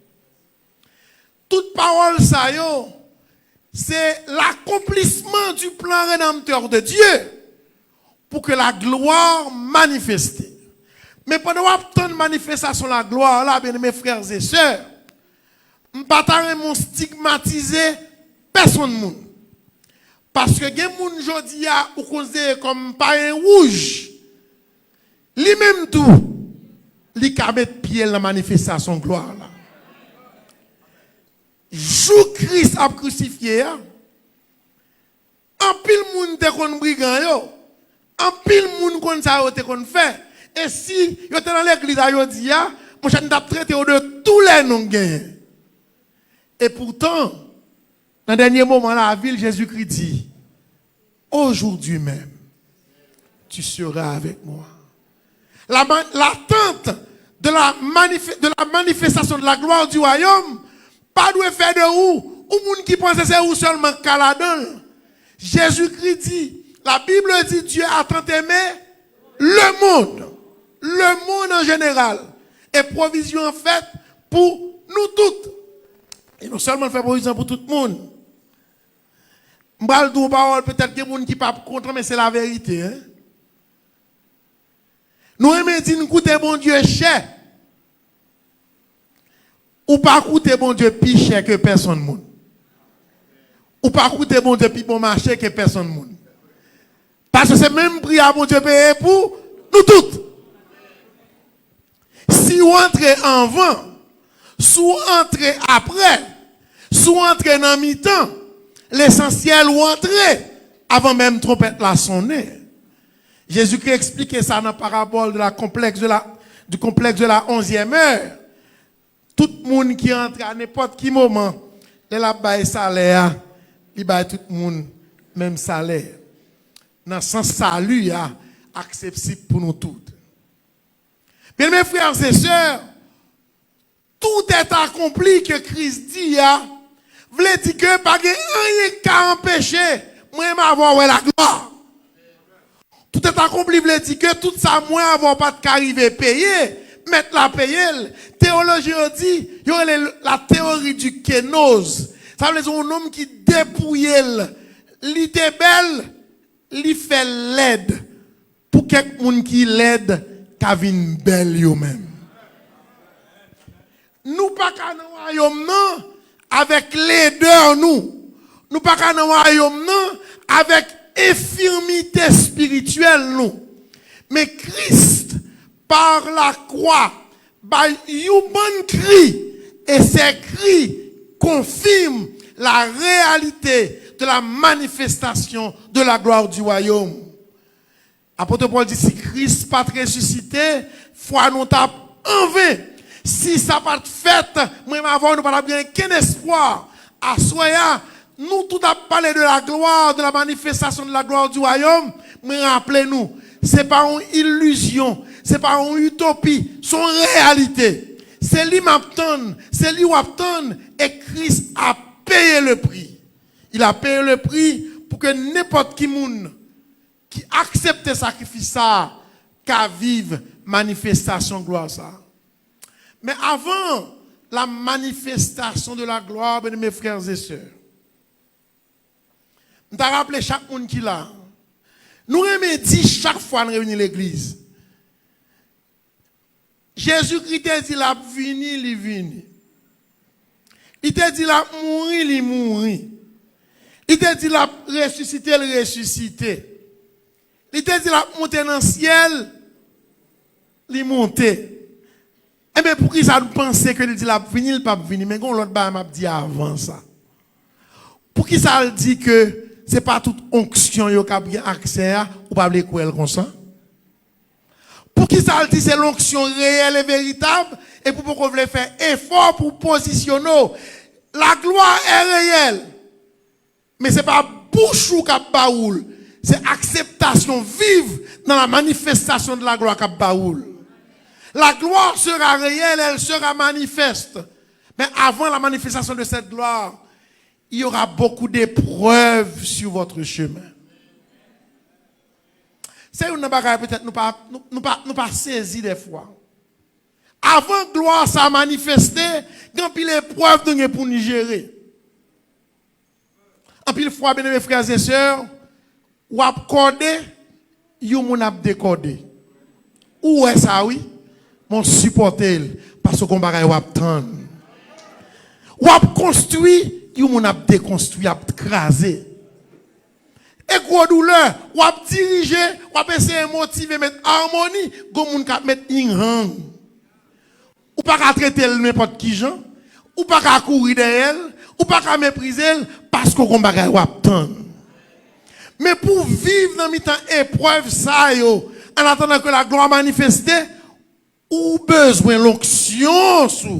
Tout pawòl sa yo, se l'accomplissement du plan rédempteur de Dieu pour que la gloire manifeste. Men pandan w ap tann manifestasyon laglwa la, byeneme frè e sè, m pa ta renmen w stigmatize pèsonn moun. Paske gen moun jodi a ou konsidere kòm payen wouj, li menm tou, li ka met pye l nan manifestasyon glwa la. Jou Kris ap krisifye a, anpil moun te konn brigan yo, anpil moun konn sa yo te konn fè. E si yo te nan legliz a jodi a, monchè, n t ap trete yo de tou lè non k genyen. E poutan, nan dènye moman lavi l, Jezikri di, aujourd'hui même, tu seras avec moi. La ma- L'attente de la, manif- de la manifestation de la gloire du royaume pa dwe fè de ou yon moun ki panse se ou sèlman k ka ladan l. Jezikri di, la Bible dit, Dieu a tant aimé le monde, le monde en général. E pwovizyon an fèt pou nou tout. E non sèlman l fè pwovizyon pou tout moun. M pral di w yon pawòl, petèt gen moun ki p ap kontan, men se laverite, en. Nou renmen di n koute Bondye chè. Ou pa koute Bondye pi chè ke pèsonn moun. Ou pa koute Bondye pi bon mache ke pèsonn moun. Paske se menm pri a Bondye peye pou nou tout. Si w antre anvan, si w antre apre, si w antre nan mitan, lesansyèl ou antre avan menm twonpèt la sonnen. Jezikri eksplike sa nan parabòl de la konplèks de la, du complexe de la onzième heure. Tout moun ki antre a nenpòt ki moman, lè l ap bay salè a, li bay tout moun menm salè. Nan sans sali a aksesib pou nou tout. Byeneme frè e sè, tout est accompli ke Kris di a, vle di ke pa gen anyen k ka anpeche mwen m avè w wè laglwa. Tout est accompli vle di ke tout sa mwen avè w pa t ka rive peye, mèt la peye l. Teyolojyen yo di, yo rele l la théorie du kenoz. Sa vle di yon nonm ki depouye l. Li te bèl, li fè l lèd. Pou kèk moun ki lèd ka vin bèl yo menm. Nou pa ka nan wayòm nan avèk ledè nou. Nou pa ka nan wayòm nan avèk enfimite espirityèl nou. Men Kris, par la croix, bay yon bann kri, e se kri confirment la réalité de la manifestation de la gloire du royaume. Apot Pòl di, si Kris pa t resisite, fwa nou t ap anven. Si sa pa t fèt, mwen m avè w, nou pa t ap gen okenn espwa. Aswè a, nou tout ap pale de la gloire, de la manifestation de la gloire du royaume. Mwen raple nou, se pa yon ilizyon, se pa yon itopi, se yon reyalite. Se li m ap tann, se li w ap tann, e Kris ap peye le pri. Il a payé le prix pou ke nenpòt ki moun ki aksepte sakrifis sa a ka viv manifestasyon glwa sa a. Men avan la manifestation de la gloire, byeneme frè e sè, m ta raple chak moun ki la, nou renmen di chak fwa n reyini legliz, Jezikri te di l ap vini, li vini. Li te di l ap mouri, li mouri. Li te di l ap resisite, l resisite. Li te di l ap monte nan syèl, li monte. Enben, poukisa nou panse ke li di l ap vini, li p ap vini? Men gen yon lòt bagay m ap di avan sa. Poukisa l di ke se pa tout onksyon yo k ap gen aksè a, ou pa vle kwè l konsa? Poukisa l di se lonksyon reyèl e veritab, epi w poko vle fè efò pou w pozisyone w? Laglwa è reyèl. Men se pa bouch ou k ap ba ou l. Se akseptasyon, viv dans la manifestation de la gloire k ap ba ou l. La gloire sera réelle, elle sera manifeste. Mais avant la manifestation de cette gloire, il y aura beaucoup d'épreuves sur votre chemin. Se youn nan bagay petèt nou pa, nou, nou pa, nou pa sezi dèfwa. Avan glwa sa a manifeste, gen anpil eprèv nou gen pou n jere. Anpil fwa, byeneme frè e sè, w ap kòde, yon moun ap dekòde. Ou wè sa wi, men w sipòte l, paske w gen yon bagay w ap tann. W ap konstwi, yon moun ap dekonstwi, ap kraze. E gwo doulè, w ap dirije, w ap eseye motive, met amoni, gon moun k ap met ying-yang. Ou pa ka trete l nenpòt ki jan, ou pa ka kouri dèyè l, ou pa ka meprize l, paske w gon bagay w ap tann. Men pou w viv nan mitan eprèv sa yo, an atandan ke laglwa manifeste, ou bezwen lonksyon sou.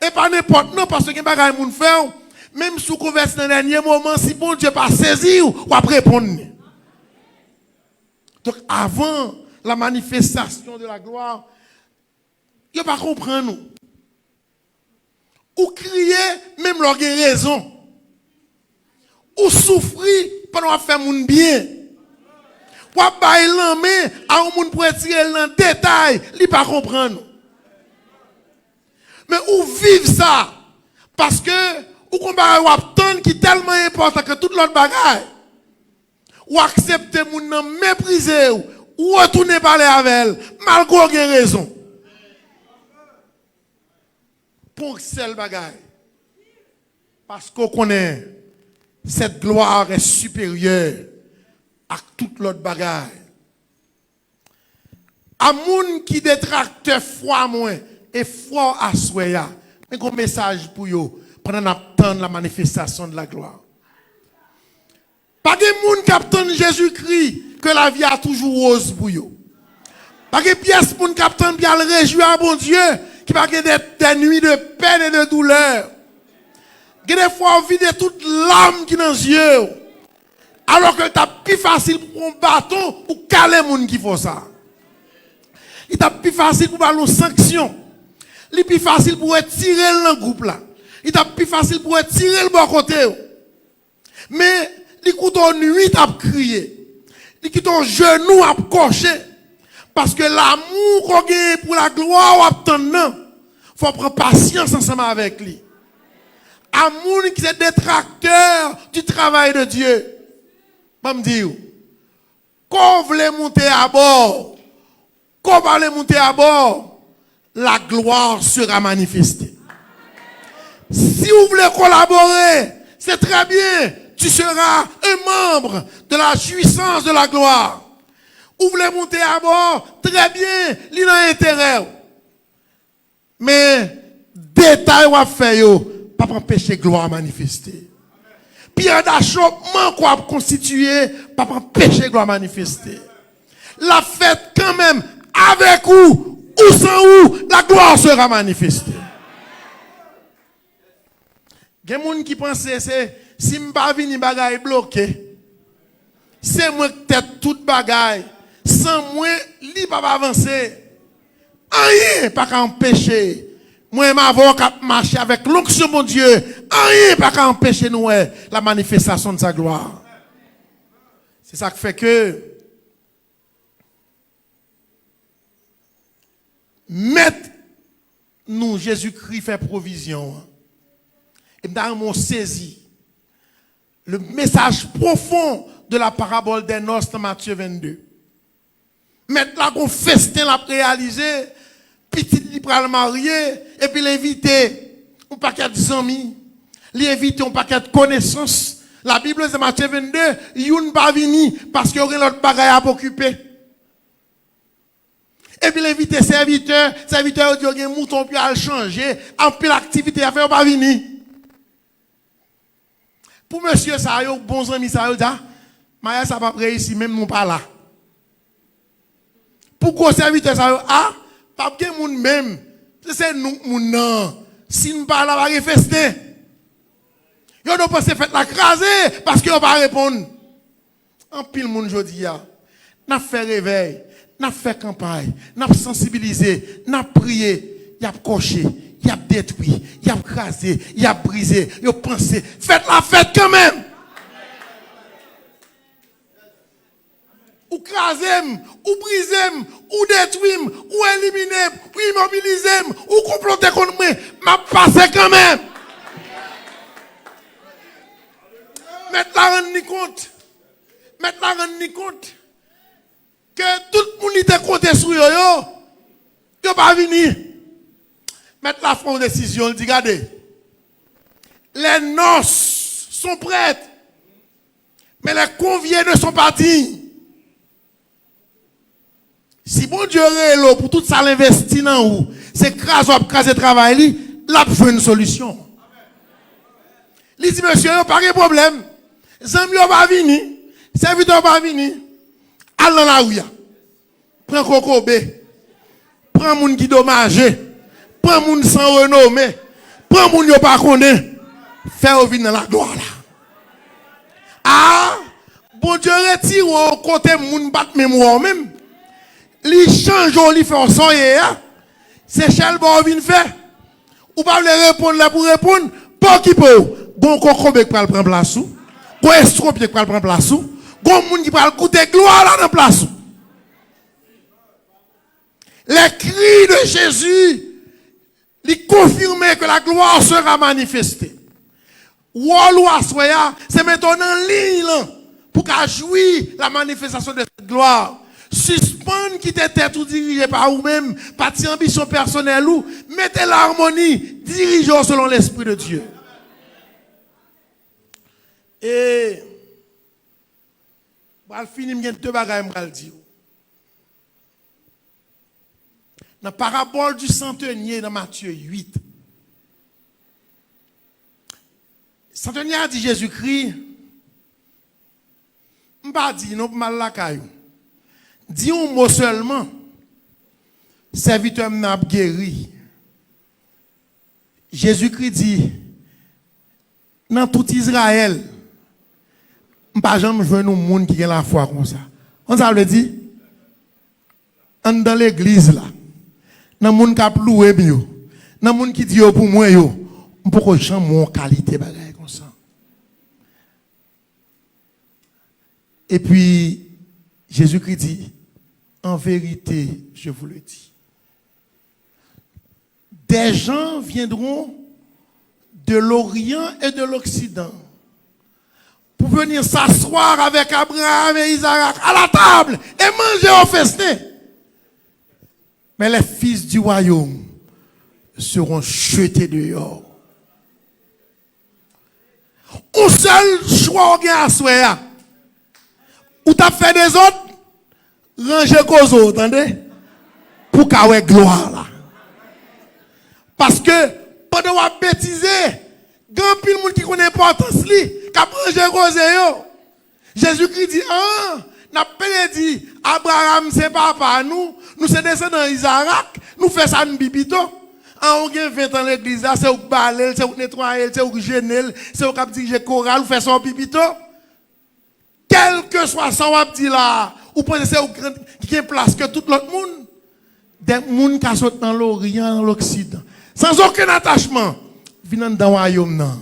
E pa nenpòt non, paske gen bagay moun fè w, menm si w konvèti nan dènye moman, si Bondye pa sezi w, w ap reponn li. Donk, avan la manifestation de la gloire, yo pa konprann ou. Ou kriye, menm lè w gen rezon. Ou soufri pandan w ap fè moun byen. W ap bay lanmen a yon moun pou retire l nan detay, li pa konprann ou. Men ou viv sa, paske ou gon bagay w ap tann ki tèlman enpòtan ke tout lòt bagay. Ou aksepte moun nan meprize w, ou retounen pale avè l, malgre w gen rezon. Pou yon sèl bagay. Paske w konnen, cette gloire est supérieure ak tout lòt bagay. A moun ki detraktè fwa mwen e fwa w aswè a, men gon mesaj pou yo pandan n ap tann la manifestation de la gloire. Pa gen moun k ap tann Jezikri ke lavi a toujou woz pou yo. Pa gen pyès moun k ap tann pou y al rejwi a Bondye ki pa gen des, des nuits de peine et de douleur. Gen de fwa w vide tout lam ki nan zye w. Alò ke l t ap pi fasil pou pran yon baton ou kale moun ki fè w sa. Li t ap pi fasil pou ba l yon sanksyon. Li pi fasil pou retire l nan gwoup la. Li t ap pi fasil pou retire l bò kote w. Men, li koute w nwit ap kriye. Li kite w jenou ap kòche. Paske lanmou ke w genyen pou laglwa w ap tann nan, fò w pran pasyans ansanm avèk li. A moun ki se detraktè du travail de Dieu, ban m di w, ke w vle moute abò, ke w pa vle moute abò, la gloire sera manifestée. Si w vle kolabore, c'est très bien, tu seras un membre de la jouissance de la gloire. Ou vle moute abò, très bien, li nan enterè w. Men, detay w ap fè yo p ap anpeche glwa a manifeste. Pyè dachopman ke w ap konstitiye p ap anpeche glwa a manifeste. L ap fèt kanmenm, avèk ou ou san ou, la gloire sera manifestée. Gen moun ki panse se si m pa vini bagay bloke. Se mwen k tèt tout bagay. San mwen, li p ap avanse. Anyen pa ka anpeche mwen m avè w k ap mache avèk lonksyon Bondye. Anyen pa ka anpeche nou wè la manifestation de sa gloire. Se sa k fè ke Mèt nou Jezikri fè pwovizyon an. E m ta renmen w sezi le message profond de la parabole des noces nan Matye vennde. Mèt la gon festen l ap reyalize, pitit li pral marye, epi l envite yon pakèt zanmi, li envite yon pakèt konesans. Labib di nan Matye vennde, youn pa vini, paske yo gen lòt bagay ap okipe. Epi l envite sèvitè, sèvitè yo di yo gen mouton pou y al chanje, anpil aktivite y ap fè, yo pa vini. Pou mesye sa yo, bon zanmi sa yo, di, a, maryaj sa p ap reyisi, menm nou pa la. pou gwo sèvitè sa yo, a, p ap gen moun menm. Se, se nou k moun nan. Si n pa la, pa gen festen. Yo dwe panse fèt la kraze paske yo pa reponn. Anpil moun jodi a, n ap fè revèy, n ap fè kanpay, n ap sansibilize, n ap priye, y ap kòche, y ap detwi, y ap kraze, y ap brize, yo panse fèt la fèt kanmenm. Ou kraze m, ou brize m, ou detwi m, ou elimine m, ou imobilize m, ou konplote kont mwen, m ap pase kanmenm. Mèt la rann li kont. Mèt la rann li kont ke tout moun li te konte sou yo yo, yo pa vini. Mèt la fè yon desizyon, li di, gade, les noces sont prêtes, mais les conviés ne sont pas dignes. Si Bondye rele w pou tout sa l envesti nan ou, se kraze w ap kraze travay li, l ap jwenn solisyon. Li di mesye yo, pa gen pwoblèm. Zanmi yo pa vini, sèvitè yo pa vini. Al nan lari a. Pran kokobe. Pran moun ki domaje. Pran moun san renome. Pran moun yo pa konnen. Fè yo vin nan laglwa la. A, Bondye retire w kote moun pa t menm wè w menm. Li chanje w, li fè w sa w ye a. Se chèlbè w vin fè. Ou pa vle reponn lè pou reponn, pa okipe w. Gon kokobe k pral pran plas ou. Gon estwopye k pral pran plas ou. Gon moun ki pral goute glwa la nan plas ou. Les cris de Jésus, li konfime ke la gloire sera manifestée. Wòl ou aswè a, se mete w nan liy lan pou ka jwi la manifestation de cette gloire. Sispann kite tèt ou dirije pa ou menm, pa ti anbisyon pèsonèl ou, mete larmoni, dirije w selon Lespri de Dye. E, m pral fini, m gen de bagay m pral di w. Nan parabòl di santenye nan Matye uit, santenye a di Jezikri, m pa di non pou m al lakay ou. Di yon mo sèlman, sèvitè m nan ap geri. Jezikri di, nan tout Izrayèl, m pa janm jwenn yon moun ki gen lafwa konsa. Konn sa l vle di? Anndan legliz la, nan moun k ap louwe m yo, nan moun ki di yo pou mwen yo, m poko janm wè yon kalite bagay konsa. Epi, Jezikri di, en vérité, je vous le dis, des gens viendront de l'Orient et de l'Occident pour venir s'asseoir avec Abraham et Isaac à la table et manger au festin. Mais les fils du royaume seront jetés dehors. Yon sèl chwa w gen aswè a. Ou t ap fè dezòd, ranje koze w, tande, pou w ka wè glwa la. Paske, pandan w ap betize, gen anpil moun ki konn enpòtans li, k ap ranje koze yo. Jezikri di, an, n ap pede di, Abraram se papa nou, nou se desandan Izarak, nou fè sa n pi pito. An, ou gen ven tan legliz la, se ou k bale l, se ou k netwaye l, se ou k jene l, se ou k ap dirije koral, ou fè sa w pi pito. Kèlkeswa sa w ap di la a, ou panse se ou k ki gen plas ke tout lòt moun? Des moun ka sot nan Loryan, nan Loksidan, sans aucun attachement, vin anndan wayòm nan.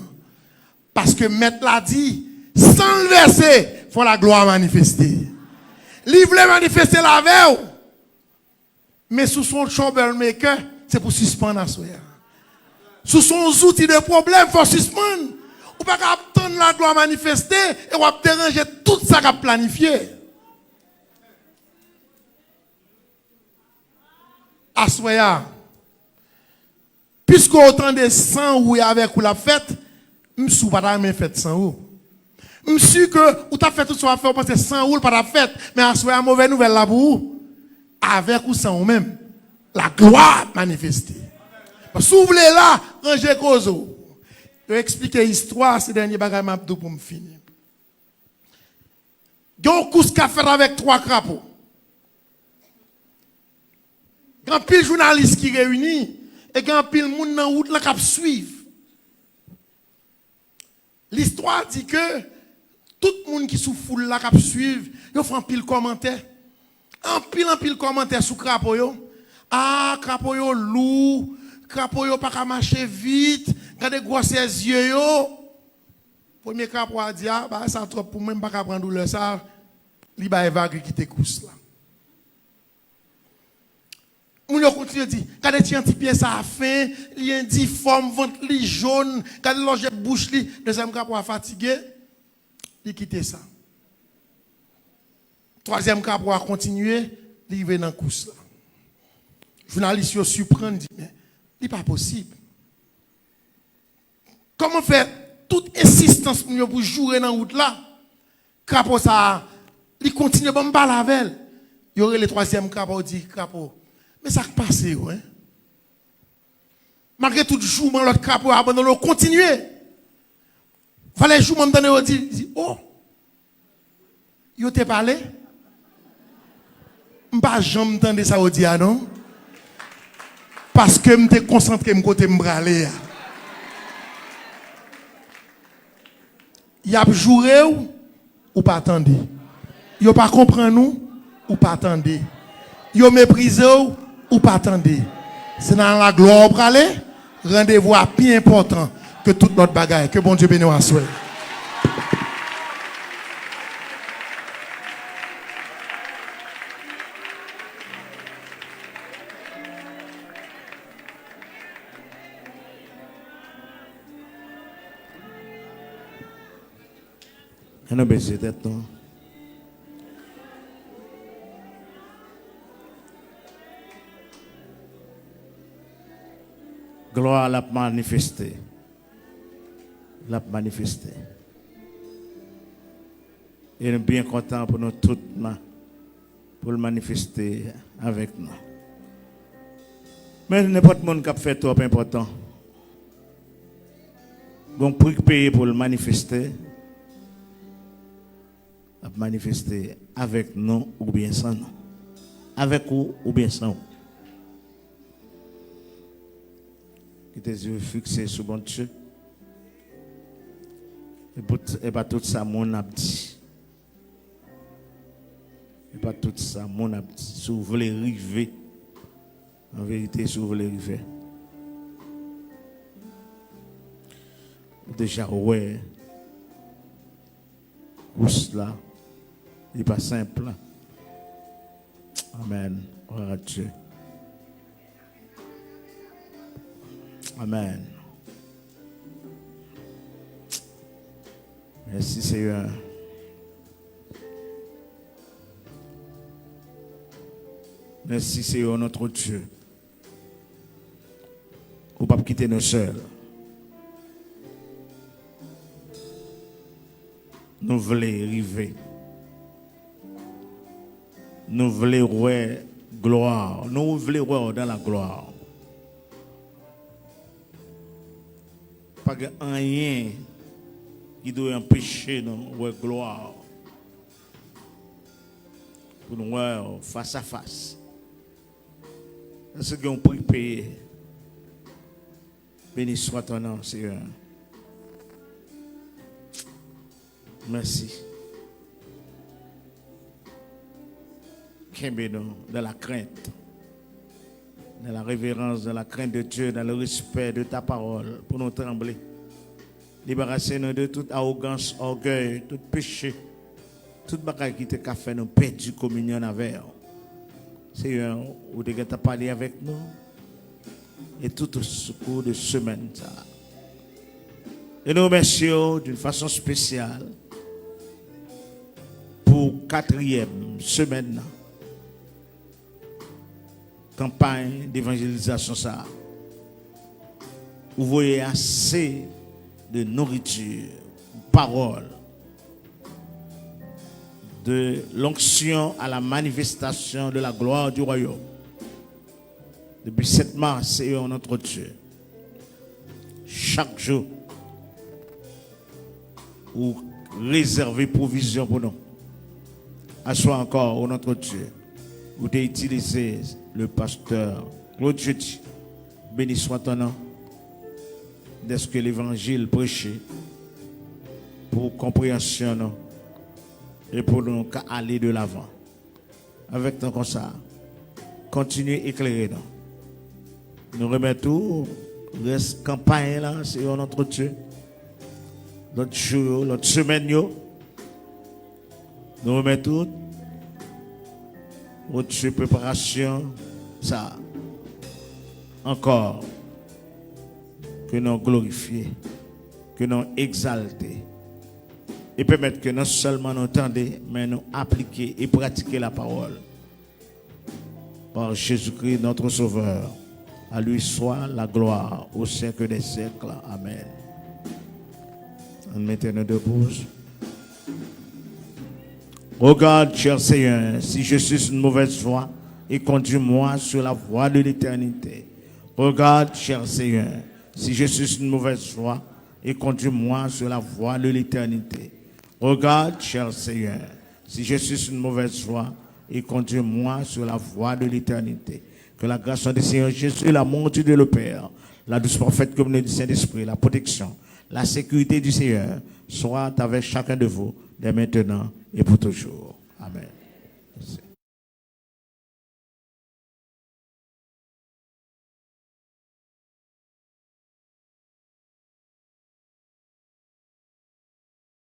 Paske Mèt la di, san l vèse, fò laglwa a manifeste. Li vle manifeste l avè w. Men si w se yon troublemaker, se pou w sispann aswè a. Si w se yon zouti de pwoblèm, fò w sispann. Ou pa ka ap tann laglwa a manifeste e w ap deranje tout sa k ap planifye. Aswè a, piske w tande san ou e avèk ou l ap fèt, m si w pa ta renmen fèt san ou. M si ke ou t ap fè tout sa w ap fè, ou panse san ou l pa t ap fèt, men aswè a, movè nouvèl la pou ou, avèk ou san ou menm, laglwa ap manifeste. Si w vle la, ranje koze w. Yo eksplike istwa, se dènye bagay m ap di w pou m fini. Gen yon kous k ap fèt avèk twa krapo. Anpil jounalis ki reyini, e gen anpil moun nan wout la k ap swiv. Listwa di ke tout moun ki sou foul la k ap swiv, yo fè anpil kòmantè. Anpil, anpil kòmantè sou krapo yo. A, krapo yo lou, krapo yo pa ka mache vit, gade gwosè zye yo. Premye krapo a di, a, bagay sa twòp pou mwen, m pa ka pran doulè sa. Li bay vag, li kite kous la. Moun yo kontinye di, gade ti an ti pye sa a fen, li endifòm, vant li jòn, gade lòjè bouch li. Dezyèm krapo a fatige, li kite sa. Twazyèm krapo a kontinye, li rive nan kous la. Jounalis yo siprann, di, men, li pa posib. Kòman fè tout ensistans moun yo pou joure nan wout la, krapo sa a, li kontinye, ban m pale avè l. Yo rele twazyèm krapo, yo di, krapo, men sa k pase yo, en? Malgre tout jouman lòt krapo yo abandone, yo kontinye. Valè jouman m tande yo di, di, o, yo te pale? M pa janm tande sa yo di a non. Paske m te konsantre m kote m prale a. Y ap joure w, ou pa tande. Yo pa konprann ou, ou pa tande. Yo meprize w, ou pa tande. Se nan laglwa w prale, randevou a pi enpòtan ke tout lòt bagay. Ke Bondye beni w aswè. Ann nou bese tèt nou. Glwa l ap manifeste. L ap manifeste. E nou byen kontan pou nou tout, pou l manifeste avèk nou. Men nenpòt moun k ap fè twòp enpòtan, gon pri k peye pou l manifeste, l ap manifeste avèk nou oubyen san nou. Avèk ou oubyen san ou. Kite zye w fikse sou Bondye. E pa tout sa moun ap di. E pa tout sa moun ap di. Si w vle rive, an verite, si w vle rive, ou deja wè kous la, li pa senp. Amèn. Glwa a Dye. Amèn. Mèsi, Seyè. Mèsi, Seyè, notre Dieu. Ou p ap kite nou sèl. Nou vle rive. Nou vle wè glwa. Nou vle wè w dans la gloire. Pa gen anyen ki dwe anpeche nou wè glwa. Pou nou wè w fas a fas. Paske gen yon pri k peye. Béni soit ton nom, Seigneur. Mèsi. Kenbe nou dans la crainte, dans la révérence, dans la crainte de Dieu, dans le respect de ta parole, pou nou tranble. Debarase nou de tout awogans, ògèy, tout peche, tout bagay ki te ka fè nou pèdi kominyon avè w. Seyè, ou te gentan pale avèk nou. E tout o kou de semèn sa a. E nou remèsye w d'une façon spéciale pou katriyèm semèn nan. Kanpay devanjelizasyon sa a. Ou voye ase de nouriti, pawòl, de l'onction à la manifestation de la gloire du royaume. Depi sèt mas, Seyè, notre Dieu, chak jou, ou rezève pwovizyon pou nou. Aswè ankò, o notre Dieu, ou te itilize le pasteur Claude Jeudi. Béni soit ton nom, dèske levanjil preche pou konpreyansyon nou e pou nou ka ale de lavan. Avèk tan konsa, kontinye eklere nou. Nou remèt ou rès kanpay la, se yon lòt Dye. Lòt jou yo, lòt semèn yo, nou remèt ou, o Dye, preparasyon sa a. Ankò, ke nou glorifye, ke nou egzalte, e pèmèt ke non sèlman nou tande, men nou aplike e pratike la parole. Par Jésus-Christ, notre Sauveur. À lui soit la gloire au siècle des siècles. Amen. Ann mete nou debou. Regarde, cher Seigneur, si je suis une mauvaise voie, et conduis-moi sur la voie de l'éternité. Regarde, cher Seigneur, si je suis une mauvaise voie, et conduis-moi sur la voie de l'éternité. Regarde, cher Seigneur, si je suis sur une mauvaise voie, et conduis-moi sur la voie de l'éternité. Que la grâce du Seigneur Jésus, l'amour du Dieu le Père, la douce parfaite communion du Saint-Esprit, la protection, la sécurité du Seigneur soit avec chacun de vous, dès maintenant et pour toujours. Amen.